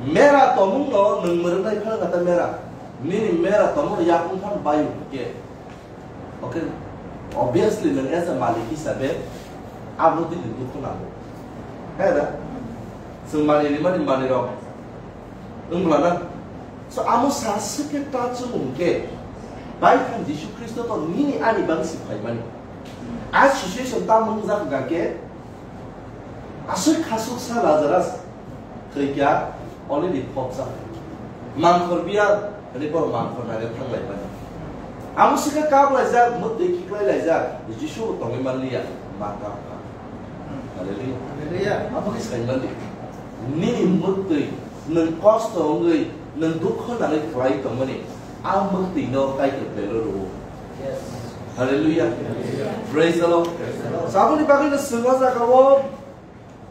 Mera tomung no nwng mwrwknai phano kata mera. Nini mera tomung no yakung phan bayu khe. Okay, obviously nwng as a malik hisabe abo twi nwng dukhu nango. Hai da? Chwng mani rimani manwi rok wng bwla na? So amo sa swkhe ta chwng hwnkhe Baithang Jisu Khristo to nini ani bang si phaimani. A situation tamo wngjak hwnkha khe aswk khasuksa Lazarus thwikha, already phobjak. Mangkhor biya, hwnwi borok mangkhor naiwi thanglai mani. Amo swkhe kaplaijak, mwtwi khiklai laijak, Jisu bo tongwi manliya, ma kapkha. Hallelujah. Hallelujah. Abo khe sai mandi. Nini mwtwi, nwng kosto wngwi, nwng dukho nangwi khlai tongmani, a mwtwino Kaitor belo rwo. Yes. Hallelujah. Hallelujah. Praise the Lord. Praise the Lord. Saboni bagwi no swngna jagao,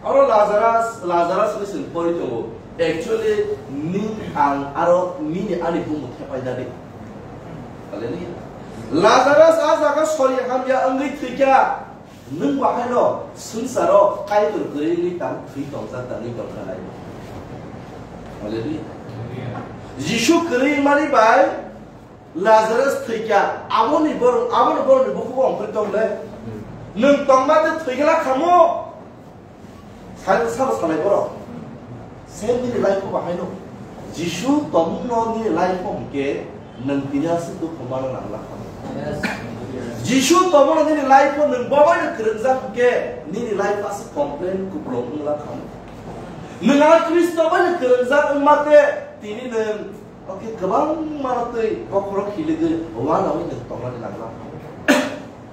aro Lazarus, Lazarus ni swng pori tongo. Actually, ni ang aro nini ani bumu thepai dadi. Hallelujah. Lazarus a jaga sori hamya wngwi thwikha. Nwng bo haino swngcharo Kaitor kwrwi wngwi tang thwi tongjak tangwi tongkha nai. Hallelujah. Jisu kwrwi mani bai Lazarus thwikha, aboni borok, aboni borokni bukhuk ongkhorwi tong le. Nwng tongma tei thwigwla khamu. Sai sabo salai borok. Same nini life o bahaino. Jisu tongmungno nini life o hwnkhe nwng tini aswk dukhu mano nangla khamu. Jisu tongmungno nini life o nwng bobaino kwrwngjak hwnkhe nini life aswk complain kuplung wngla khamu. Nwng a Khristo baino kwrwngjak wngma tei tini nwng Oke, kwbangma twi bokhorok khiligwi uanaui nwng tongnani nangla.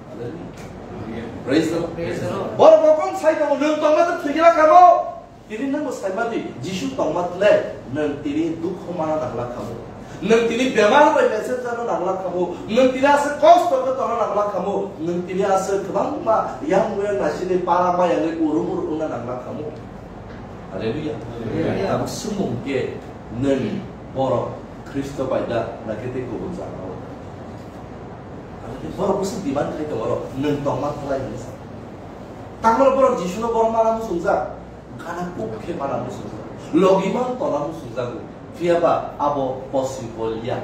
Hallelujah. Praise the Lord. Praise the Lord. Borok bokhorok sai tongo, nwng tongma twi thwigwla kamo. Tini nwngbo saimadi, Jisu tongma tle, nwng tini dukhu mana nangla kamo. Nwng tini bemar bai messenger no nangla kamo. Nwng tini aswk kosto khe tongna nangla kamo. Nwng tini aswk kwbangma yang muyang nasini para mayangwi urum urum wngna nangla kamo. Hallelujah. Hallelujah. Tabuk swngmung khe nwng borok Khristo bai da, na khe tei kubun jaga o? Hallelujah. Borok bwswk demand khai tongo oro, nwng tongma khlai hwnwi sa. Tangmani borok Jisuno borok mana muchungjak, gana kuk khe mana muchungjak, logi man tona muchungjago. Phiya ba abo possible ya.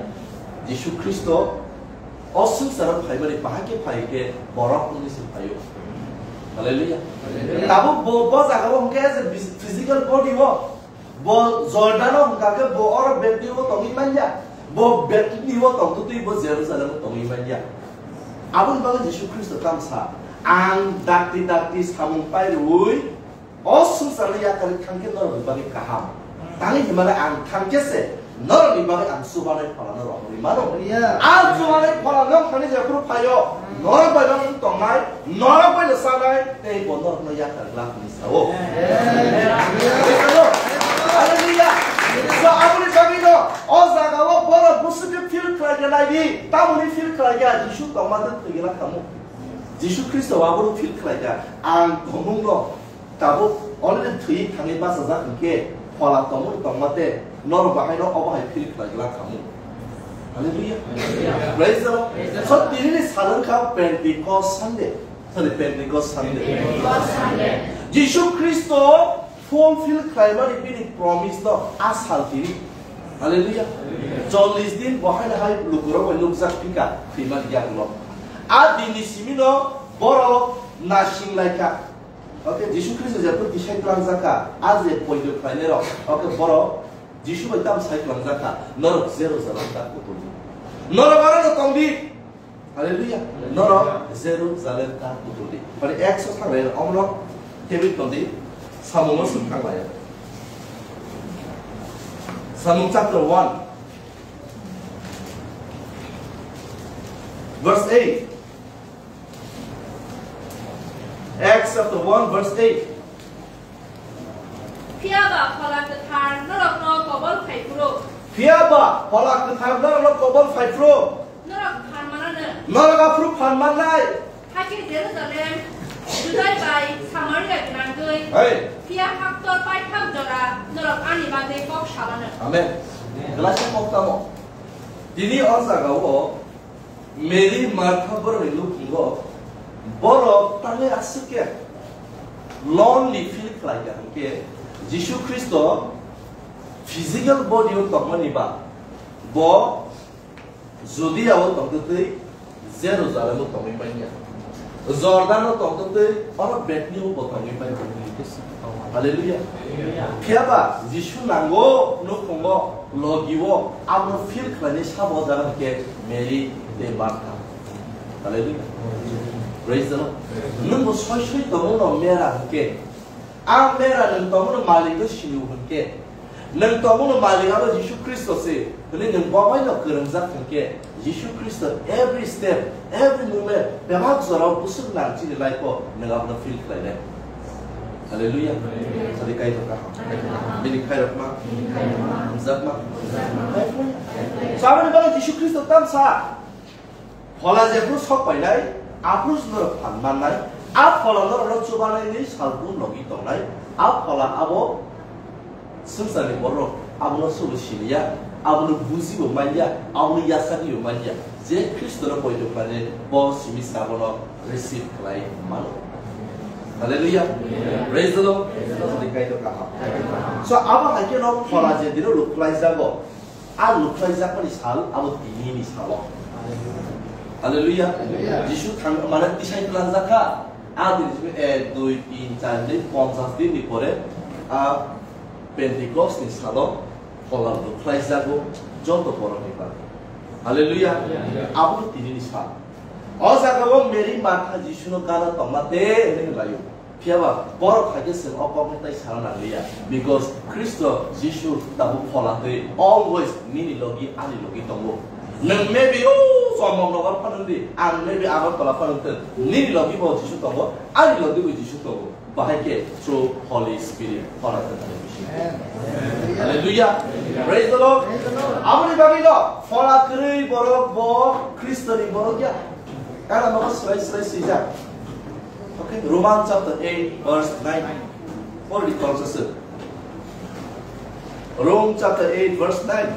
Jisu Khristo o swngcharo phaimani bahai khe phai khe borok wngwi se phaio. Hallelujah. Tabuk bo, bo jagao hwnkhe as a phys-, physical body o bo Jordan o hwnkha khe bo oro Bethlehem o tongwi manya. Bo Bethlehem o tongtwi bo Jerusalem o tongwi manya. Aboni bagwi Jisu Khristo tamo sa, "Ang dakti dakti samung pai rwui o swngcharno yakarwi thangkhe norokni bagwi kaham. Tangwi hinmale ang thangkhe se norokni bagwi ang chubanai pholano rohorwi mano." Hallelujah. A chubanai pholano thani jephru phaio, norok bai no wng tongnai, norok bai no chanai, tei bo norokno yakarwi lakni sao. Hallelujah. Hallelujah. So, aboni bagwi no o jaga o borok bwswk khe feel khlai khe nai di, tamoni feel khlai khe Jisu tongma de thwi gela khamu. Jisu Khristo abono feel khlai kha, ang tongmung no tabuk already thwi thangwi bachajak hwnkhe phola tongmung tongma de norok bahai no obo hai feel khlai gela khamu. Hallelujah. Praise the Lord. So, tini ni sal wngkha Pentecost Sunday. Sorry, Pentecost Sunday. Pentecost Sunday. Jisu Khristo fulfill khlaimani bini promise no a sal tini. Hallelujah. Chollish din bo haino hai lukurok bai nukjak phika thwimani yagulo. A dinni simino borok nasing laikha. Okay, Jisu Khristo jephru tisai twlangjakha, a je poito khlainairok, okay, borok Jisu bai tamo sai twlangjakha, norok Jerusalem ta kutuldi. Norok aro no tongdi. Hallelujah. Norok Jerusalem ta kutuldi. Bari ekso thang lai, omono tebit tongdi, samungo sung thang lai. Samung chapter one, verse eight. Acts chapter one, verse eight. Phiya ba Phola Kwthar norokno kobol phai phuru. Phiya ba Phola Kwthar norokno kobol phai phuru. Norok phan manano. Norok aphuru phan mannai. Hakhe Jerusalem, Judai bai Samaria gwnangwi. Hey. Phiya haktor paithak jora norok ani bagwi kok salano. Amen. Glass kok tamo. Tini o jagao Mary, Martha borokni nukhungo borok tangwi aswk khe lonely feel khlai kha, hwnkhe Jisu Khristo physical body o tongmani ba bo Judea o tongtwtwi Jerusalem o tongwi manya. Jordan o tongtwtwi oro Bethlehem o bo tongwi manya. Hallelujah. Phiya ba Jisu nango nukhungo logi o abono feel khlainai sabo jaga hwnkhe Mary tei Martha. Hallelujah. Praise the Lord. Nwng bo soi soi tongmano mera hwnkhe, a mera nwng tongmano malikno siniu hwnkhe, nwng tongmano malik abo Jisu Khristo se hwnwi nwng bo baino kwrwngjak hwnkhe, Jisu Khristo every step, every moment, bebak jorao bwswk nang chini life o nwng abono feel khlainai. Hallelujah. Sadi Kaitor kaham. Bini khairokma, hamjakma. So, aboni bagwi Jisu Khristo tamo sa, phola jephru sok painai, aphuru norok phan mannai, a phola norokno chubanai ni salbrum logi tongnai, a phola abo swngcharni borok abono subo siniya, abono bujibo manya, abono yasagwibo manya. Je Khristono poito khlainai bo simi sabono receive khlai mano. Hallelujah. Praise the Lord. Sadi Kaitor kaham. So, abo hai khe no phola je dino luk khlai jago. A luk khlai jakmani sal abo tini ni salo. Hallelujah. Hallelujah. Jisu thang mane tisai twlang jakha. A din simi ek, dui, tin, char, din, ponchas din ni pore a Pentecost ni salo phola luk khlai jago joto borok ni bagwi. Hallelujah. Hallelujah. Abo tini ni sal. O jaga o Mary Martha Jisu no gana tongma de hwnwi laio. Phiya ba borok hai khe chwng o kokno tai sana nangliya, because Khristo Jisu tabuk phola twi always nini logi ani logi tongo. Nwng maybe o Chambamnagar phano wng di, ang maybe Agartala phano wng thung, nini logi bo Jisu tongo, ani logi bo Jisu tongo. Bahai khe through Holy Spirit, phola kwthar ni bising. Amen. Hallelujah. Praise the Lord. Praise the Lord. Aboni bagwi no phola kwrwi borok bo Khristo ni borok ya. Kana mokol swrai swrai swijak. Okay, Roman chapter eight, verse nine. Already conscious. Rome chapter eight, verse nine.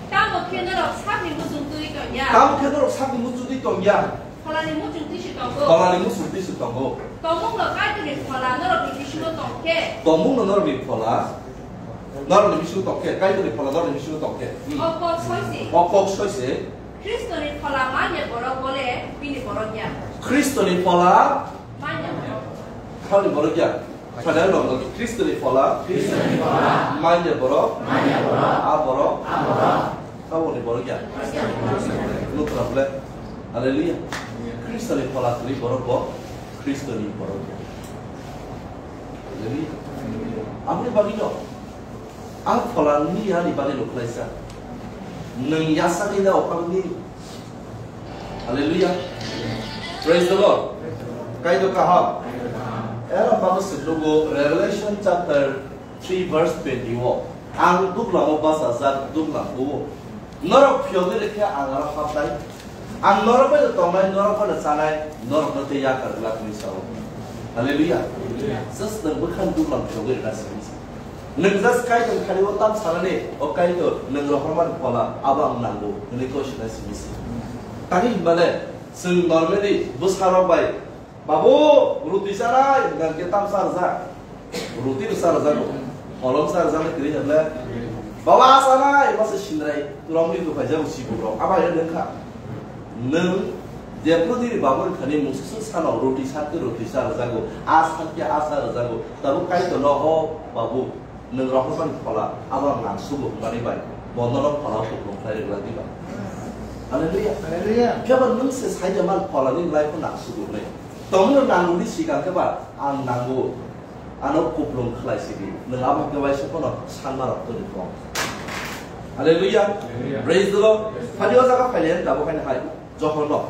Tamo khe norok sakni muchungtwi Ya. Tamo khe norok sakni muchungtwi tong ya. Pholani muchungtwi se tongo. Pholani muchungtwi se tongo. Tongmungno Kaitorni Phola norokni bisingo tong khe. Tongmungno norokni Phola, norokni bisingo tong khe, Kaitorni Phola norokni bisingo tong khe. Hmm. O kok soi se. O kok soi se. Khristoni Phola manya borok bole bini borok ya. Khristoni Phola manya borok. Khauni borok ya. Sadai rok no Khristoni Phola. Khristoni Phola. Manya borok. Manya borok. A borok. A borok. Taboni borok ya. Nutra bole. Haleluya. Khristoni Phola twi borok bo. Khristoni borok ya. Haleluya. Aboni bagwi no. Ang Phola ni ani bagwi no khlaisa. Nwng yasa ni na ophang ni. Haleluya. Praise the Lord. Kaitor kaham. Era bago se lugo Revelation chapter three verse twenty o. Ang duglam o basa jak duglam o. Norok phiyogwi rikhe ang aro hapnai. Ang norok bai tongnai, norok bai chanai, norok no tei yakar glak ni sao. Haleluya. Just nwng bwkhani duglam phiyogwi rikha simi. Nwng just Kaitor khali o tam sanani, o Kaitor, nwng rohormani Phola, abo ang nango, hwnwi kok sinai simi se. Tani hinmale, chwng normally bwsarok bai, "Babu, ruti chanai," hwnkha khe tam cha rwjak. Ruti rw cha rwjago. Holong cha rwjaknai kwrwi hwnle. "Baba, chanai," masa sinrai, turomni dukhaijak sibugrok. Abo hai nwng kha. Nwng jephru nini babu ni thani mungsa sano ruti sakhe ruti cha rwjago. A sakhe a cha rwjago. Tabuk Kaitor no, "O babu, nwng rohormani Phola, abo ang nang sugo," hwnmani bai, bo nono Phola o kuplung khlai rwgwlak diba? Haleluya. Haleluya. Phiya ba nwng se saida man Phola ni life o nang sugo hwnwi. Tongmung no nang ni sikang khe ba ang nango, ano kuplung khlai sidi. Nwng abo khe waisa phano sanma rok toni kong. Haleluya. Haleluya. Praise the Lord. Phani o jaga phailen tabuk haino hai Johon no.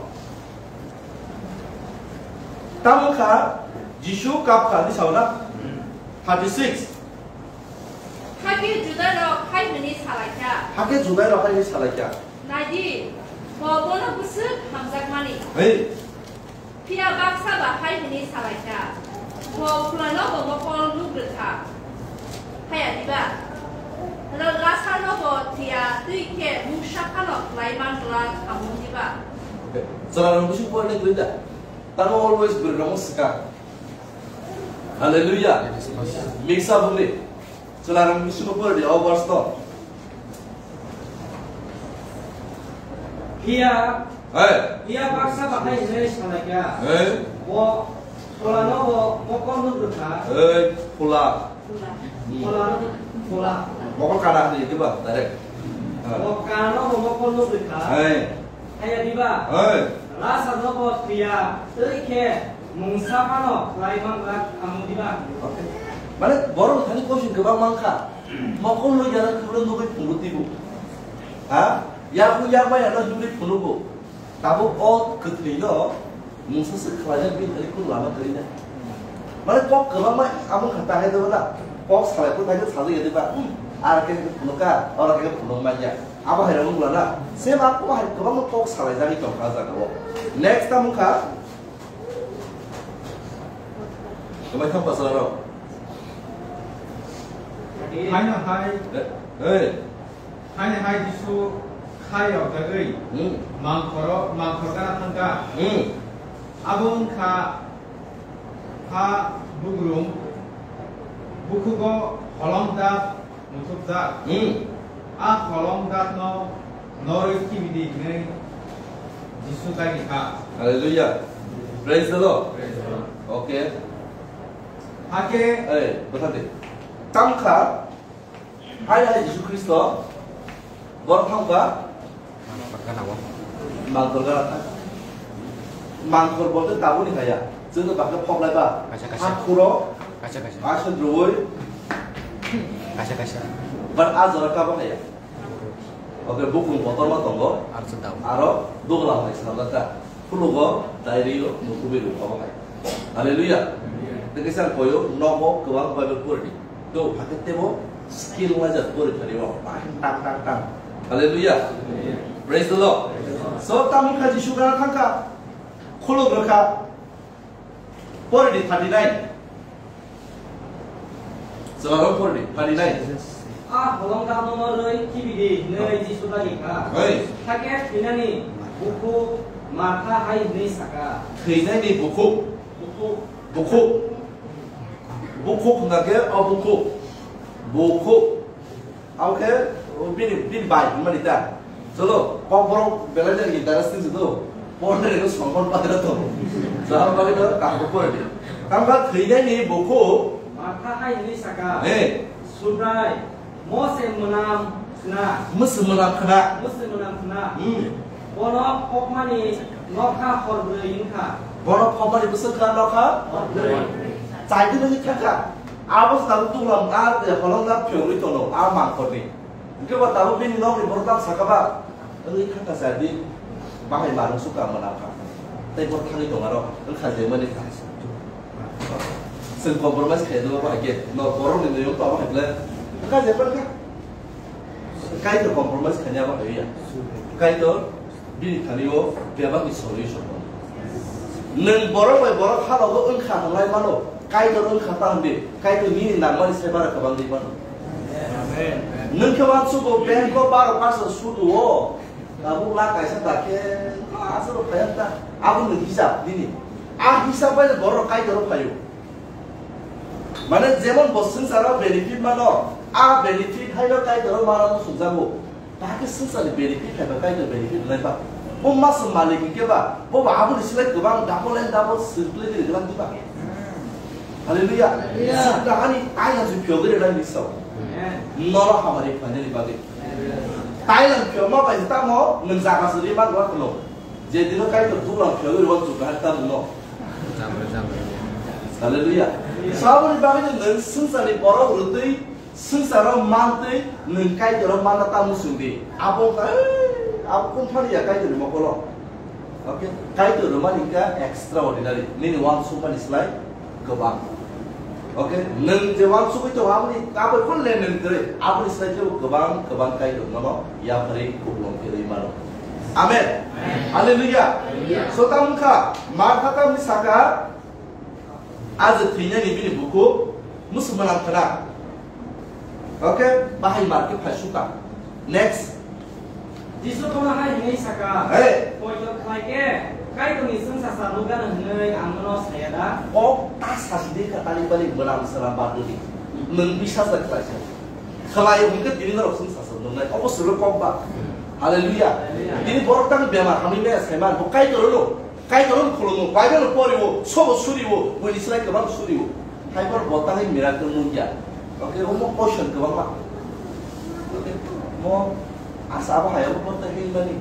Tamo kha Jisu kap kha ni sauna. Thirty six. Hakhe Judairok hai hwnwi salaikha. Hakhe Judairok hai hwnwi salaikha. Naidi, bo bono bwswk hamjakmani. Hei. Phiya baksa ba hai hwnwi salaikha. Bo Pholano bo mokol nuk rwkha. Haya diba? Ro Lasarno bo thwiya twi khe mungsa phano khlai man glak hamung diba? Chwla rok bisi porne kwrwi da. Tamo always bwrwi rok swkang. Hallelujah. Mix up hwnwi. Chwla rok bisingo pore di, o verse no. Phiya, hey, phiya baksa bahai hwnwi salaikha. Hey. Bo Pholano bo mokol nuk rwkha. Hey, Phola. Phola, Phola. Mokol kana hwnwi diba, direct. Bo Kanano bo mokol nuk rwkha. Hey. Haya diba? Hey. Lasarno bo thwiya twi khe mungsa phano khlai man glak hamung diba? Okay. Mane borok thani question kwbang mankha. Mokol no yana khwlwng nugwi phunuk tibu. Ha? Yakung yakmaya no hinwi phunugo. Tabuk o kwthwi no mungsa se khlaijak bini thani kunu lama kwrwi na. Mane kok kwbangma amo kha tahai dwla. Kok salai phuru thai sajak ya diba. Hmm. Ar khe phunuk ka, oro khe phunuk manya. Abo hai rok wngla na. Same ako hai kwbangma kok salai jagwi tong kha jaga o. Next tamo kha. Kwmai thang pasal rok. Haino hai. Eh, eh. Haino hai Jisu khai rok jagwi. Hmm. Mangkhoro, mangkhor gana thangka. Hmm. Abo wngkha ha bugrum. Bukhugo holong da Muthupjak. Hmm. A holong dakno norwi thibidi hwnwi Jisu dagi kha. Hallelujah. Praise the Lord. Praise the Lord. Okay. Hakhe, eh, bwthar de. Tamkha, hai hai Jisu Khristo, bor thangba, Mangkhor gana o. Mangkhor gana thang. Mangkhor bolte tabuni kaya. Chwngno bakhe phoklai ba. Kaisa, kaisa. Hakhuro. Kaisa, kaisa. Aswk rwui. Kaisa, kaisa. But a jora kabo kaya. Oke, bukung kotorma tongo. Aro chwng tabuk. Aro duglam hai swnamjak kha. Khulugo, diary o, mukubi rwkha bo hai. Hallelujah. Hallelujah. Tei kisa koyo, nogo, kwbang Bible pori di. To, hakhe tebo skill wnglaijak pori thani o. Tang, tang, tang, tang. Hallelujah. Hallelujah. Praise the Lord. Praise the Lord. So, tamo kha Jisu gana thangkha. Khuluk rwkha. Pori di thirty nine. Chwla rok pori di thirty nine. A holongdapno norwi khibi di, hwnwi Jisu dagi kha. Oi. Hakhe thwinani bukhuk Martha hai hwnwi sa kha. Thwinani bukhuk? Bukhuk. Bukhuk. Bukhuk hwnkha khe o bukhuk. Bukhuk. Abo khe bini, bini bai hwnmani ta. Chwlo, kokborok belai jani interesting se do. Porne rego songkon padra to. Jahar bagwi no kaham pore di. Tangkha thwinani bukhuk. Martha hai hwnwi sa kha. He. Subrai, mo se mwnam khna. Mo se mwnam khna. Mo se mwnam khna. Hmm. Bono phokmani nokha hor brwi wngkha. Bono phokmani bwswk kha nokha? Hor brwi. Chaidi nungwi thangkha. Abo se tabuk tuklam ar holongna phiyogwi tono, a mangkhorni. Hwnkhe ba tabuk bini nokni borok tamo sakha ba, wngwi thangkha se adi, bahai manung sukha mwnakha. Tei bo thangwi tong aro, wngkha je mani kha. Chwng compromise khaina nw bahai khe, no borokni niyom to bahai ble. Wngkha je mani kha. Kaitor compromise khaina bahai ya. Kaitor Bini thani o bebak ni solution. Nwng borok bai borok halogo wngkha hwnlai mano, Kaitor wngkha ta hwnde, Kaitor nini nangmani sai bara kwbang di mano. Amen. Nwng khe uansugo bank o baro percent sud o, tabuk lakh kaisa da khe, aswk phai ta, abo nwng hisab nini. A hisab bai borok Kaitor o phaio. Mane jemon bo swngcharo benefit mano, a benefit haino Kaitor o mano swngjago. Bahai khe swngcharni benefit hai ba Kaitor benefit rwnai ba. Bo masa malik hinkhe ba, bo ba aboni slai kwbang double and double swrwngwi rwgwlak di ba. Hallelujah. Hallelujah. Swkang ani tailam se phiyogwi rwnai hinwi sao. Amen. Noro hamari phainani bagwi. Amen. Tailam phiyokma bai tamo nwng jaga se rwi man rwkha no. Je dino Kaitor duglam phiyogwi rwkha chukha hai tamo no. Hallelujah. So aboni bagwi nwng swngcharni borok rwtwi Swngcharo mantwi nwng Kaitorno manna tamo swngdi. Abo wngkha, "Ei, abo kung thani ya Kaitorni mokolo." Okay? Kaitor rwmani wngkha extraordinary. Nini uansukmani slai kwbang. Okay? Nwng je uansugwi tongo aboni abo phano lenleng kwrwi. Aboni slai khe kwbang, kwbang Kaitor nono yapharwi kuplung khe rwi mano. Amen. Amen. Hallelujah. Hallelujah. So tamo wngkha, Martha tamni saka, Aje thwinani bini bukhuk mwswk mwnam khna. Okay, bahai mar khe phai suka. Next. Jisu bono hai hwnwi saka, Hey. Poito khlai khe Kaitorni chwngsacha nukgano hwnwi ang nono saya da? Kok ta sasi de kha tani bali mwnam swnam baduni. Nwng bisa sa khlai sa. Khlai hwnkhe tini norok chwngsacha nuknai. Obo swrwk kok ba. Hallelujah. Hallelujah. Tini borok tang bemar hamwi maya saiman bo Kaitor no. Kaitor no khulumung, Bible no poriwo, sobo suriwo, buini slai kwbang suriwo. Haiphano bo tangwi miracle nukya. Okay, omo question kwbangma. Okay, mo asa abo hai obo borta hey mani.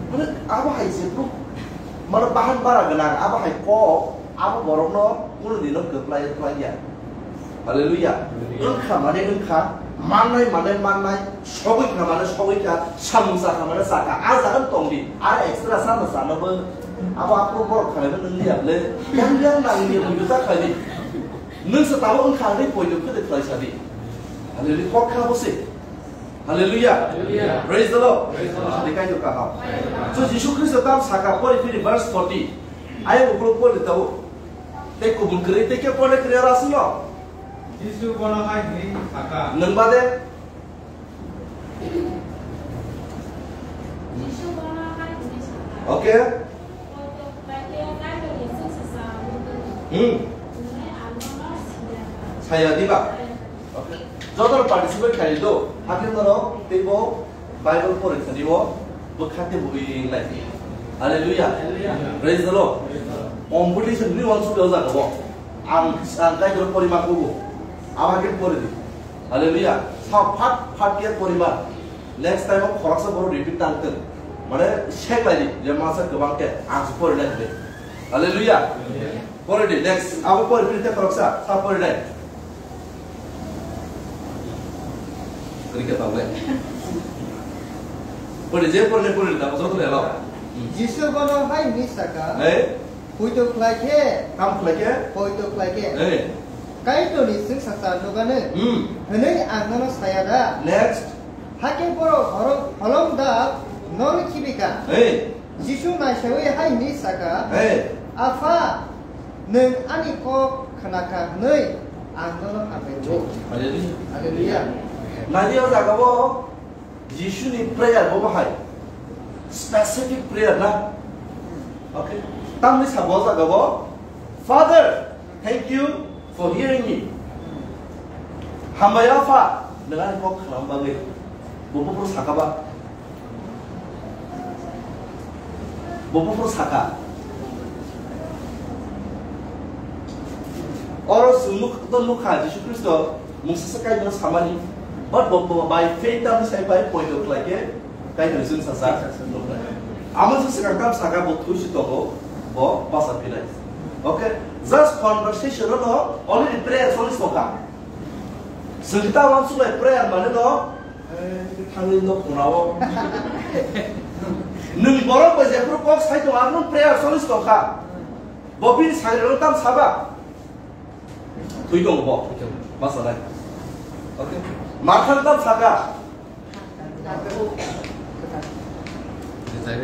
Mane abo hai jephru, mane bahan bara gwnang, abo hai kok, abo borokno kuno dino kwplai, kwplaiya. Hallelujah. Hallelujah. Wngkha mane wngkha, mannai mane mannai, sogwi kha mane sogwi kha, samung chakha mane chakha. A jaga tong di, ar extra sana sana bo, abo aphuru borok khalai no nung liya ble, yang yang nang liya bo yuta khlai di. Nung se tabo wngkha hwnwi poito khede khlai sa di. Hallelujah. Kok kha bo se. Hallelujah. Hallelujah. Praise the Lord. Praise the Lord. Hadi kaitor kaham. So Jisu Khristo tam saka pori phiri verse forty. Ayang ukuluk pori tabo. Tei kubun kwrwi tei khe pore kwrwi aro aswk no? Jisu bono hai hwnwi saka. Nwng bade? Jisu bono hai hwnwi saka. Okay. Poito khlai khe Kaitorni chwngsacha nukgwno. Hmm. Hwnwi ang nono siya kha. Saya diba? Saya kha. Okay. Jotono participate khlai do. Hakhe norok teibo Bible pore thani o bwkha tei bwrwi wngnai. Hallelujah. Hallelujah. Praise the Lord. Praise the Lord. Competition ni wansuk o jaga o. Ang, ang Kaitor pori ma kugo. Ama khe pori di. Hallelujah. Sa phat phat khe pori ma. Next time o khoroksa borok repeat tang thung. Mane sek lai di. Je masa kwbang khe ang se pori nai. Hallelujah. Hallelujah. Pore di, next. Abo pore, pore tei khoroksa. Sa pore nai. Kwrwi khe tongo. Pore, je pore nai, pore di, abo joto no allow. Jisu bono hai hwnwi saka, Hey? Poito khlai khe, Kam khlai khe? Poito khlai khe, Hey? Kaitorni chwngsacha nukgwno Hmm. hwnwi ang nono saya da? Next. Hakhe borok horong-, holong da nono khibi kha. Hey. Jisu naisaui hai hwnwi saka, Hey. Apha, nwng ani kok khna kha hwnwi ang nono hambai rwo. Hallelujah. Hallelujah. Nadi o jaga o Jisu ni prayer bo bahai. Specific prayer na. Okay. Tamni sabo o jaga o, "Father, thank you for hearing me." Hambai Apha, nang ani kok khnam bagwi. Bo buphuru saka ba. Bo buphuru saka. Oro chwng nuk-, to nukha Jisu Khristo mungsa se kainwi samani. But bo, bo by faith tamni sai bai poito khlai khe kainwi chwng sasa nukha. Amo se swkang tam saka bo thwi si tongo, bo basa phinai. Okay, just conversation no, already prayer solis tongkha. Chwng ta wan sulai prayer mane no, eh, thangwi no khunao. Nwng borok bai jephuru kok sai tongo, ang nwng prayer solis tongkha. Bo bini sagri rok tam saba. Thwi tongo bo. Basa nai. Okay. Martha tam saka.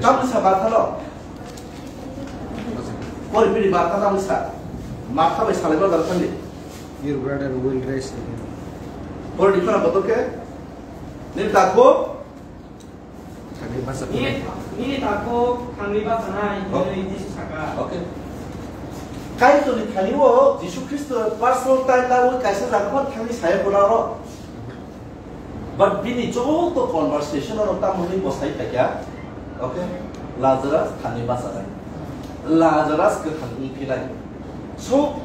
Tam sa Martha no. Kori bini Martha tam sa. Martha bai salai ba dal khandi. Your brother will raise again. Kori di khana boto ke. Nini takbo. Thani basa Nini, nini takbo thangwi basa nai, Oh. hinwi Jisu saka. Okay. Kaitorni thani o Jisu Khristo personal time na o kaisa jaga thangwi saya kono ro. But bini joto conversation oro tamo hwnwi bwsai phaikha, okay, Lazarus thani bachanai, Lazarus kwthang wng phinai. So,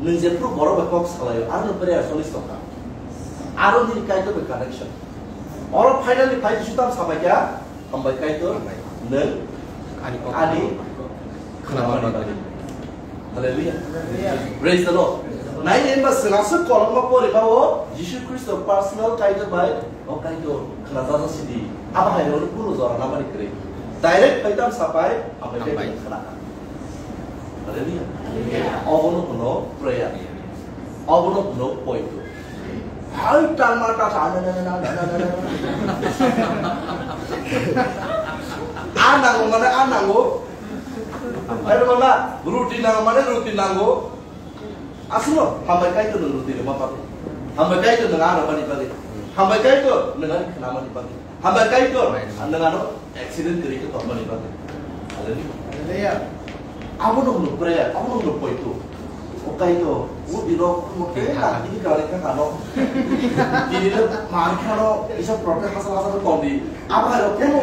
nwng jephuru borok bai kok salaio, aro nwng prayer solis tongkha, aro nini Kaitor bai connection. Oro finally phai Jisu tam sabaikha, hambai Kaitor, nwng ani kok ani khwnamani bagwi. Hallelujah. Hallelujah. Praise the Lord. Nai ni ba sengak se kolokma pori ba o Jisu Khristo personal Kaitor bai o Kaitor khna jaja sidi. Abo hai ro kuno jora na mani kre. Direct pai tam sapai, abo Hambai. Kaitor khna. Hallelujah. Hallelujah. Obo no kuno prayer. Obo no kuno poito. Hai tangma ta ta na na na na na na na. A nango mane a nango. Hai mana ruti nango mane ruti nango. Aswkno hambai Kaitor nwng ruti rwma bagwi. Hambai Kaitor nwng a rwmani bagwi. Hambai Kaitor nwng ani khnamani bagwi. Hambai Kaitor nwng ano accident kwrwi khe tongmani bagwi. Hallelujah. Hallelujah. Abono hwno prayer, abono hwno poito. O Kaitor, o bino mo khe na tini kari kha kano. Tini le mar khano isa problem hasal hasal kondi. Abo hai rok keno.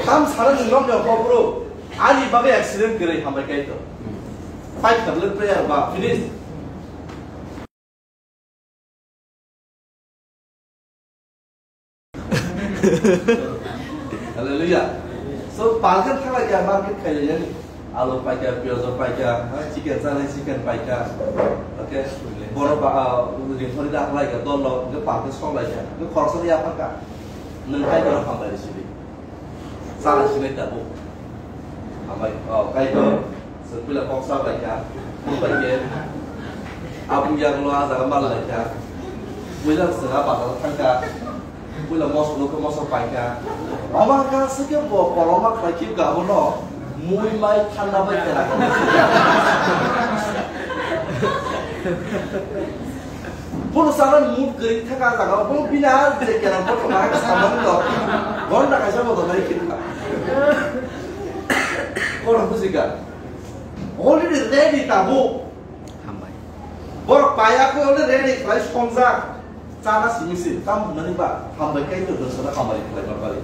Tam sara ni nom jong ko bro. Ani bagwi accident kwrwi hambai Kaitor. Fight kable prayer ba finish. Hallelujah. So, palkar thangla kya market khai le yani. Alu paikha, piyaj paikha, ha, chicken chana chicken paikha. Okay. Boro ba, ah, ringhori da halai kha, dol lo, nge palkar song lai kha. Nge khoroksa ya phaka. Nang kai kora hambai sidi. Sala sinai tabuk. Hambai, oh, Kaitor, chwng puila kok sa bai kha, phung bai khe. Abung yang lo a jaga mal lai kha. Puila chwng a bazar thang kha. Puila moso nukhe moso pai kha. Omo kha se khe bo koloma khlai khe ga bono mui mai thanda bai khe ra. Bono sana mood kwrwi thaka jaga, bono bina je kena bono ma samani no. Bono na kaisa bodo nai kiri ka. Bono buji ka. Already ready tabo. Hambai. Bono paya ko already ready khlai songjak. Chana simi si, tam nani ba, hambai kai to dosa na hambai khlai ma bari.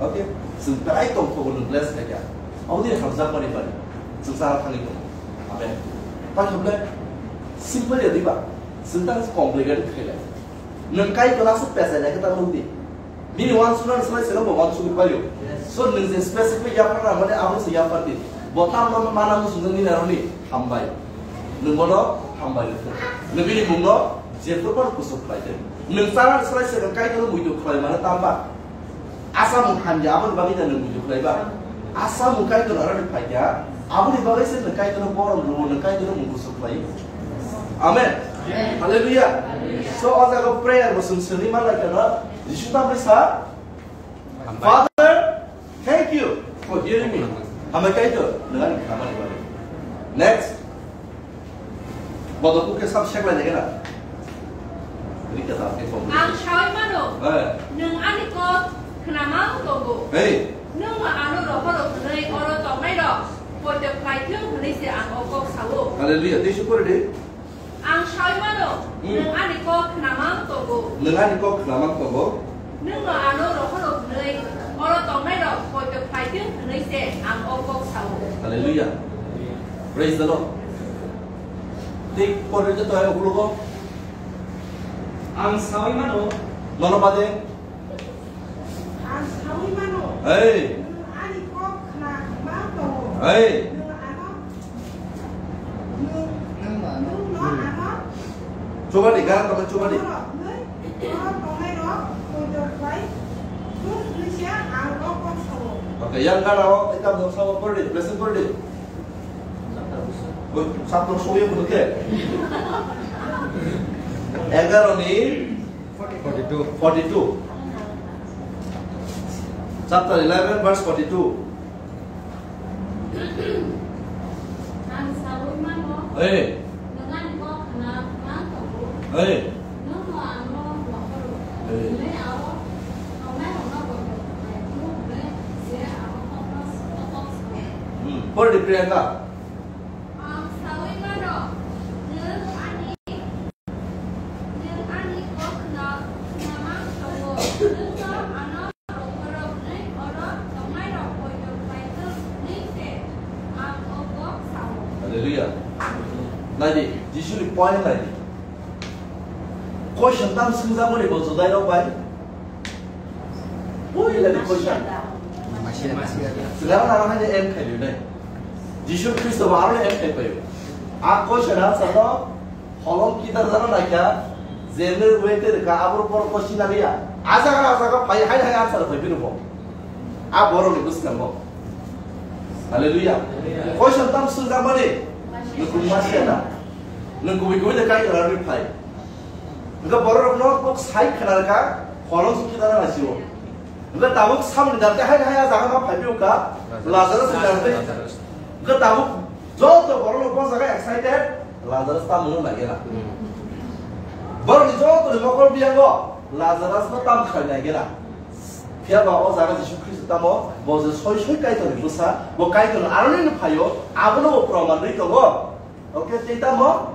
Okay? Sing try tong ko bono bless ka kya. Audi hamjak mani bari. Sing sana thani ko. Amen. Pa hambai simple ya di ba. Sentence complicated khailai. Nwng Kaitor aswk pesa ya khe ta nukdi. Bini uansuknani slai se bo uansugwi paio. So nwng je specific yapharna mane abo se yaphardi. Bo tamno mana muchungjak nini aroni hambai. Nwng bono hambai rwkhe. Nwng bini mungno jephru phano kuchuk khlai di. Nwng chana slai se nwng Kaitorno muitu khlai mano tamba. Asa mung hamya aboni bagwi da nwng muitu khlai ba. Asa mung Kaitor aroni phaikha, aboni bagwi se nwng Kaitorno borom rwo, nwng Kaitorno mung kuchuk khlai. Amen. Amen. Hallelujah. Hallelujah. So, o jaga prayer bo chwng swnwi man lai kha, Jisu tamni sa, Hambai. Father, thank you for hearing me. Hambai Kaitor, nwng ani khamani bagwi. Next. Bodo kuk khe sab seklai nai gana. Ang saui mano, Hey. Nwng ani kok khna mang tongo. Hey. Nwng ano rohoro hwnwi oro tongnairok poito khlai thung hwnwi se ang o kok sao. Hallelujah. Tei se pore de. Ang saui mano, Hmm. Nwng ani kok khna mang tongo. Nwng ani kok khna mang tongo. Nwng ano rohoro hwnwi oro tongnairok poito khlai thung hwnwi se ang o kok sao. Hallelujah. Praise the Lord. Tei pore de to ai ulo ko. Ang saui mano. Nono bade. Ang saui mano. Hey. Nwng ani kok khna mang tongo. Hey. Nwng ano, nwng, nwng no ano. Chubadi, gara tama chubadi. Oro, nwng, oro tongnai rok, koidor khlai, nwng hwnwi se ang o kok sao. Okay, yang gara o, ekam dong sao, pore, blessing pore. Oi, sapno soyo bunuke. Egaroni forty-two. Chapter eleven, verse forty-two. Ang saui mano. Hey. Nwng ani kok khna mang tongo. Hey. Nwng no ang no rohoro. Hey. Hwnwi ao tongnai rok no bondo khlai thung hwnwi se ang o kok no, o kok sao. Hmm. Pore di, Priyanka. Ang saui mano. Nwng ani Nwng ani kok khna, khna mang tongo. Nwng no ano rohoro hwnwi oro tongnairok poito khlai thung hwnwi se ang o kok sao. Hallelujah. Nai di, Jisuni point nai di. Question tam swngjakmani bo Judairok bai. Puila ni question. Masia, masia. Sila na na hanya M khai nai. Jisu Kristo ba aro M khai payo. A question answer no holong kitar jana naikha, jemne wete reka abro por question aliya. Ajaga ajaga phai hai hai answer phai bini bo. A borok ni bwskango. Hallelujah. Question tam swngjakmani. Nukung masia na. Nukung kubui kubui de kai kara ri phai. Nokha borok no kok sai khana reka holong kitar jana naisio. Hwnkhe tabuk samni darte hai hai a jaga ma phai phiyok kha, Lazarus ni darte. Hwnkhe tabuk joto borok no bo jaga excited, Lazarus tamo no naigira. Borok ni joto ni mokol biyango Lazarus no tam khai naigira. Phiya ba o jaga Jisu Khristo tamo bo je soi soi Kaitor ni bwsa, bo Kaitor ni aroni no phaio, abono bo proman rwi tongo. Okay, tei tamo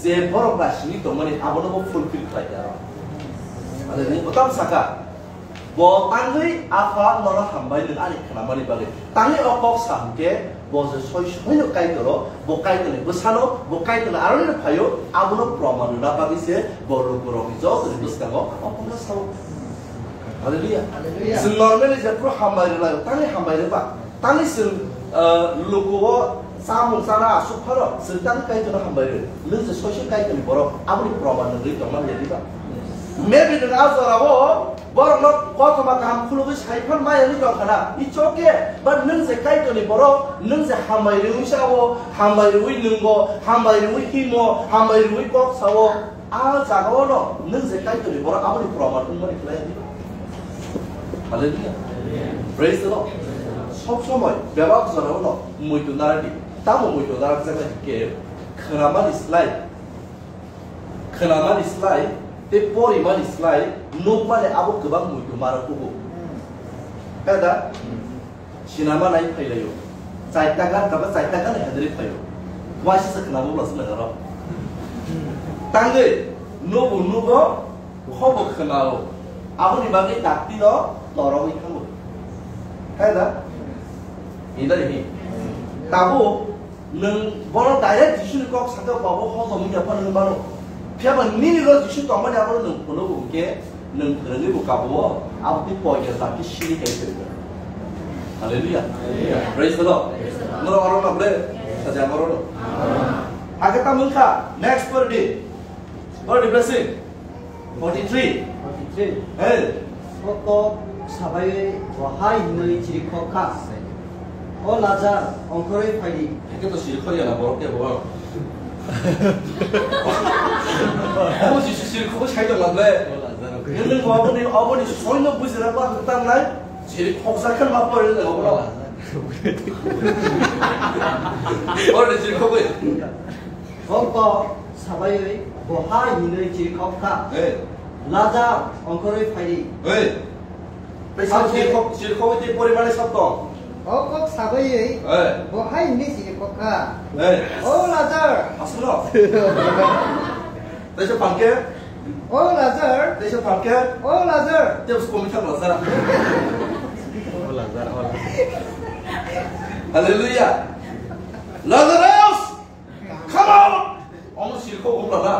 je borok ba sini tongmani abono bo fulfill khlai ya. Ade ni botam saka. Bo tangwi Apha nono hambai nwng ani khnamani bagwi. Tangwi o kok sa hwnkhe bo je soi soino Kaitoro, bo Kaitorni bwsano, bo Kaitorni aroni phaio, abono proman rwna bagwi se bo lukurokni jotoni bwskango o kokno sao. Hallelujah. Hallelujah. Chwng normally jephru hambai rwlaio, tangwi hambai rwba. Tangwi chwng, ah, lukuo chamung chana aswk phano chwng tangwi Kaitorno hambai rw. Nwng je soiso Kaitorni borok, aboni proman nwng rwi tongma ya diba? Maybe nwng a jorao borokno kothoma kaham khulugwi sai phan maya wngwi tong khana. It's okay. But nwng je Kaitorni borok, nwng je hambai rwi sao, hambai rwi nwngo, hambai rwi himo, hambai rwi kok sao, a jagao no nwng je Kaitorni borok aboni proman wngmani khlai di. Hallelujah. Praise the Lord. Sob somoi bebak jorao no muitu naradi. Tamo muitu narak jagna hike khnamani slai, khnamani slai, te porimani slai, nukmani abo kwbang muitu mara kubu. Kada? Sinama nai phailaio. Chaita gan taba chaita gan hendri phaio. Waisa se khnabo bla se nangaro. Tangwi nubu nugo khobo khnao. Aboni bagwi dakti no torogwi thango. Hai da? Ida hi. Tabo nwng bono direct Jisuni kok sakhe babo hotom wngya phano nwng mano. Phiya ba nini ro Jisu tongmani abono nwng phunukgo hwnkhe nwng phwrwngwi bo kabo o, abo twi poito dakti sini kai phirwkha. Hallelujah. Hallelujah. Praise the Lord. Praise the Lord. Norok oro no ble? Yes. Sajak oro no. Amen. Hakhe tamo wngkha, next pore di. Pore di blessing. Forty-three. Forty-three. Hey. O kok sabai bo hai hwnwi chirikhok kha. O Lazar, ongkhorwi phai di. Eke to siri khori ala borok ke bo. Abo si siri khok sai to lagle. Nung bo aboni, aboni soino bujira ba tangnai. Siri khok sa khan ba pore le obo. Ore siri khok. Kok to Sabaiwi bo hai hinwi chirikhok kha, "Lazar, ongkhorwi phaidi." Tei sabo chirikhok, chirikhogwi tei porimani sabo tong. O kok sabaiwi bo hai hinwi chirikhok kha, "O Lazar." Aswkno? Teisa phalkhe? "O Lazar." Teisa phalkhe? "O Lazar." Tei bwswk komi thang Lazar. O Lazar, o Lazar. Hallelujah. "Lazarus, come out!" Omo sirkho umla na.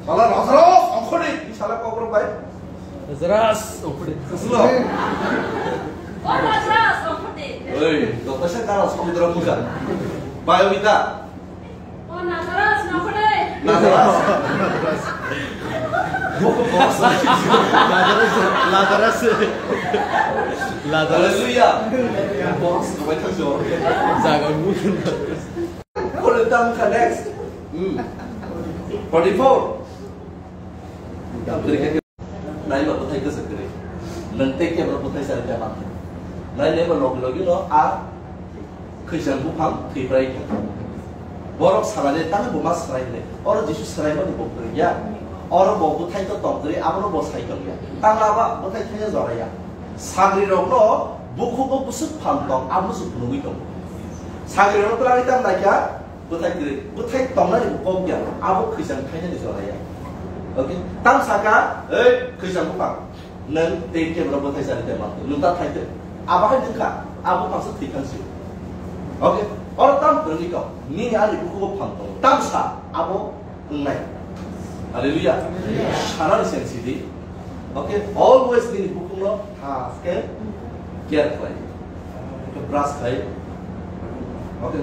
Sala Lazarus, ongkhordi. Ni sala kokrok bai. Lazarus, ongkhordi. Aswkno? O Lazarus, ongkhordi. Oi, dokta sa kara samudra puja. Bai, Wita. O Lazarus, ongkhordi. Lazarus. Lazarus, Lazarus. Lazarus. Hallelujah. Boss, bai thang jor. Jaga mu. Kore tam kha next. Hmm. Forty-four. Naima bwthai kwchwk kwrwi. Nwng tei kebra bwthai chari khe man. Naima logi logi no a khwichang buphang thwi brai kha. Borok salani tamo bo ma swrai hwnwi. Oro Jisu swraimani bo kwrwngya. Oro bo bwthai to tong kwrwi, abono bo sai tongya. Tangla ba bwthai thaiya joraya. Sagrirokno bukhugo bwswk phan tong, abo bwswk phunugwi tongo. Sagrirokno twlangwi tam naikha, bwthai kwrwi, bwthai tongnani bo kok ya, abo khwichang thainani joraya. Okay? Tam saka, "Ei, khwichang buphang, nwng tei kebra bwthai chari tei man, nwng ta thai tei." Abo hai nwng kha, abo pangsa thwi thang sio. Okay? Oro tam kwrwngwi tong, nini ani bukhugo phan tongo. Tam sa, abo wngnai. Hallelujah. Sanani seng sidi. Okay, always nini bukhukno thaske care khlai. Brush khai. Okay,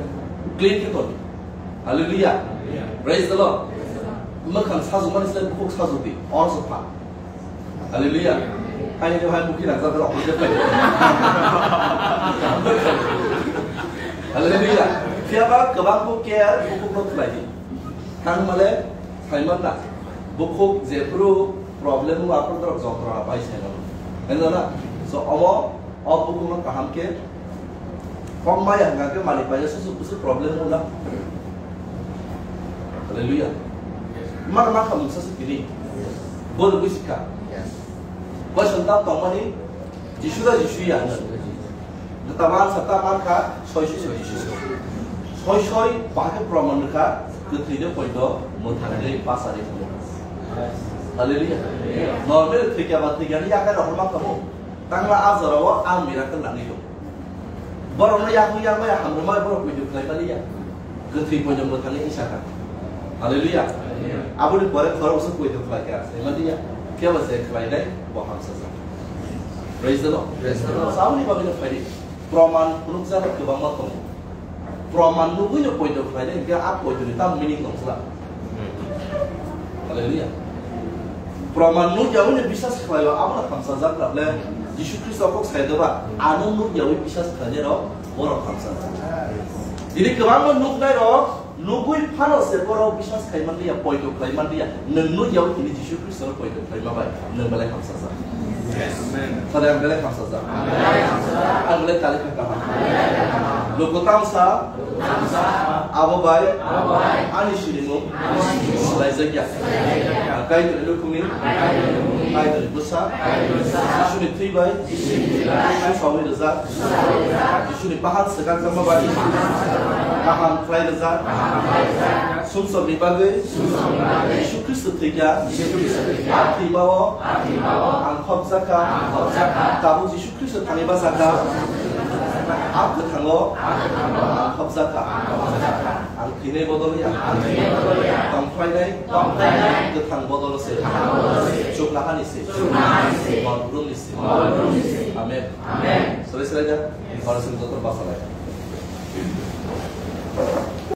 clean khe ton. Hallelujah. Praise the Lord. Mwkhang sajukmani slai bukhuk sajukdi. Or sopha. Hallelujah. Hai ni hai mukhi nang jadar okol jep. Hallelujah. Phiya ba kwbang bo care bukhukno khlai di. Thang male saiman da. Bukhuk jephru problem o aphru dorok jontro bai saiman. Hendo na? So omo o bukhukno kaham khe kok maya hwnkha khe malik paisa susu kusu problem o na. Hallelujah. Mar ma khamung sa sikini. Bor bui sikha. Question tam tongmani Jisu da Jisu ya. Taman sa taman kha soi soi soi soi. Soi soi bahai proman kha kwthwi de poito mwthangwi pasari. Hallelujah. Normal thikya ba thikya ni yakai rohor ma kamo. Tangla a jorao ang miracle nangwi tong. Borokno yakung yakmaya hamrwmai borok poito khlai maliya. Kwthwi poito mwthangwi isa kha. Hallelujah. Aboni pore khoroksa poito khlai kha. Sai maliya. Kebo se khlai nai bo hamsajak. Praise the Lord. Praise the Lord. Saboni bagwi no phaidi. Proman phunukjak kwbangma tongo. Proman nugwi no poito khlai nai, hwnkhe a poito ni tam meaning tong sla. Hallelujah. Proman nukya wngwi no biswas khlai o, abono hamsajak rok le. Jisu Khristo kok sai doba, ano nukya wngwi biswas khlai nai rok, borok hamsajak. Tini kwbangma nuknai rok, nugwi phano se borok biswas khai man liya, poito khlai man liya. Nwng nukya wngwi tini Jisu Khristo no poito khlai ma bai, nwng belai hamsajak. Amen. Sade ang belai hamsajak. Ang belai tali kha kaham. Luku tamsa, abo bai, ani sinimung, swlaijakya. Kaitorni lukhumni, Kaitorni bwsa, Jisuni thwi bai, sumsokni rijak, Jisuni bahan swkang jakma bai, kaham khlai rijak, sumsokni bagwi, Jisu Khristo thwikha, a thwimao ang khopjakha, tabuk Jisu Khristo thangwi bachakha, a kwthango ang khopjakha. Ang thwinai bodol ya, tongphlainai, kwthang bodol se, chuknohani se, mol brumni se. Amen. Swlai swlai da, oro chwng joto bachalai.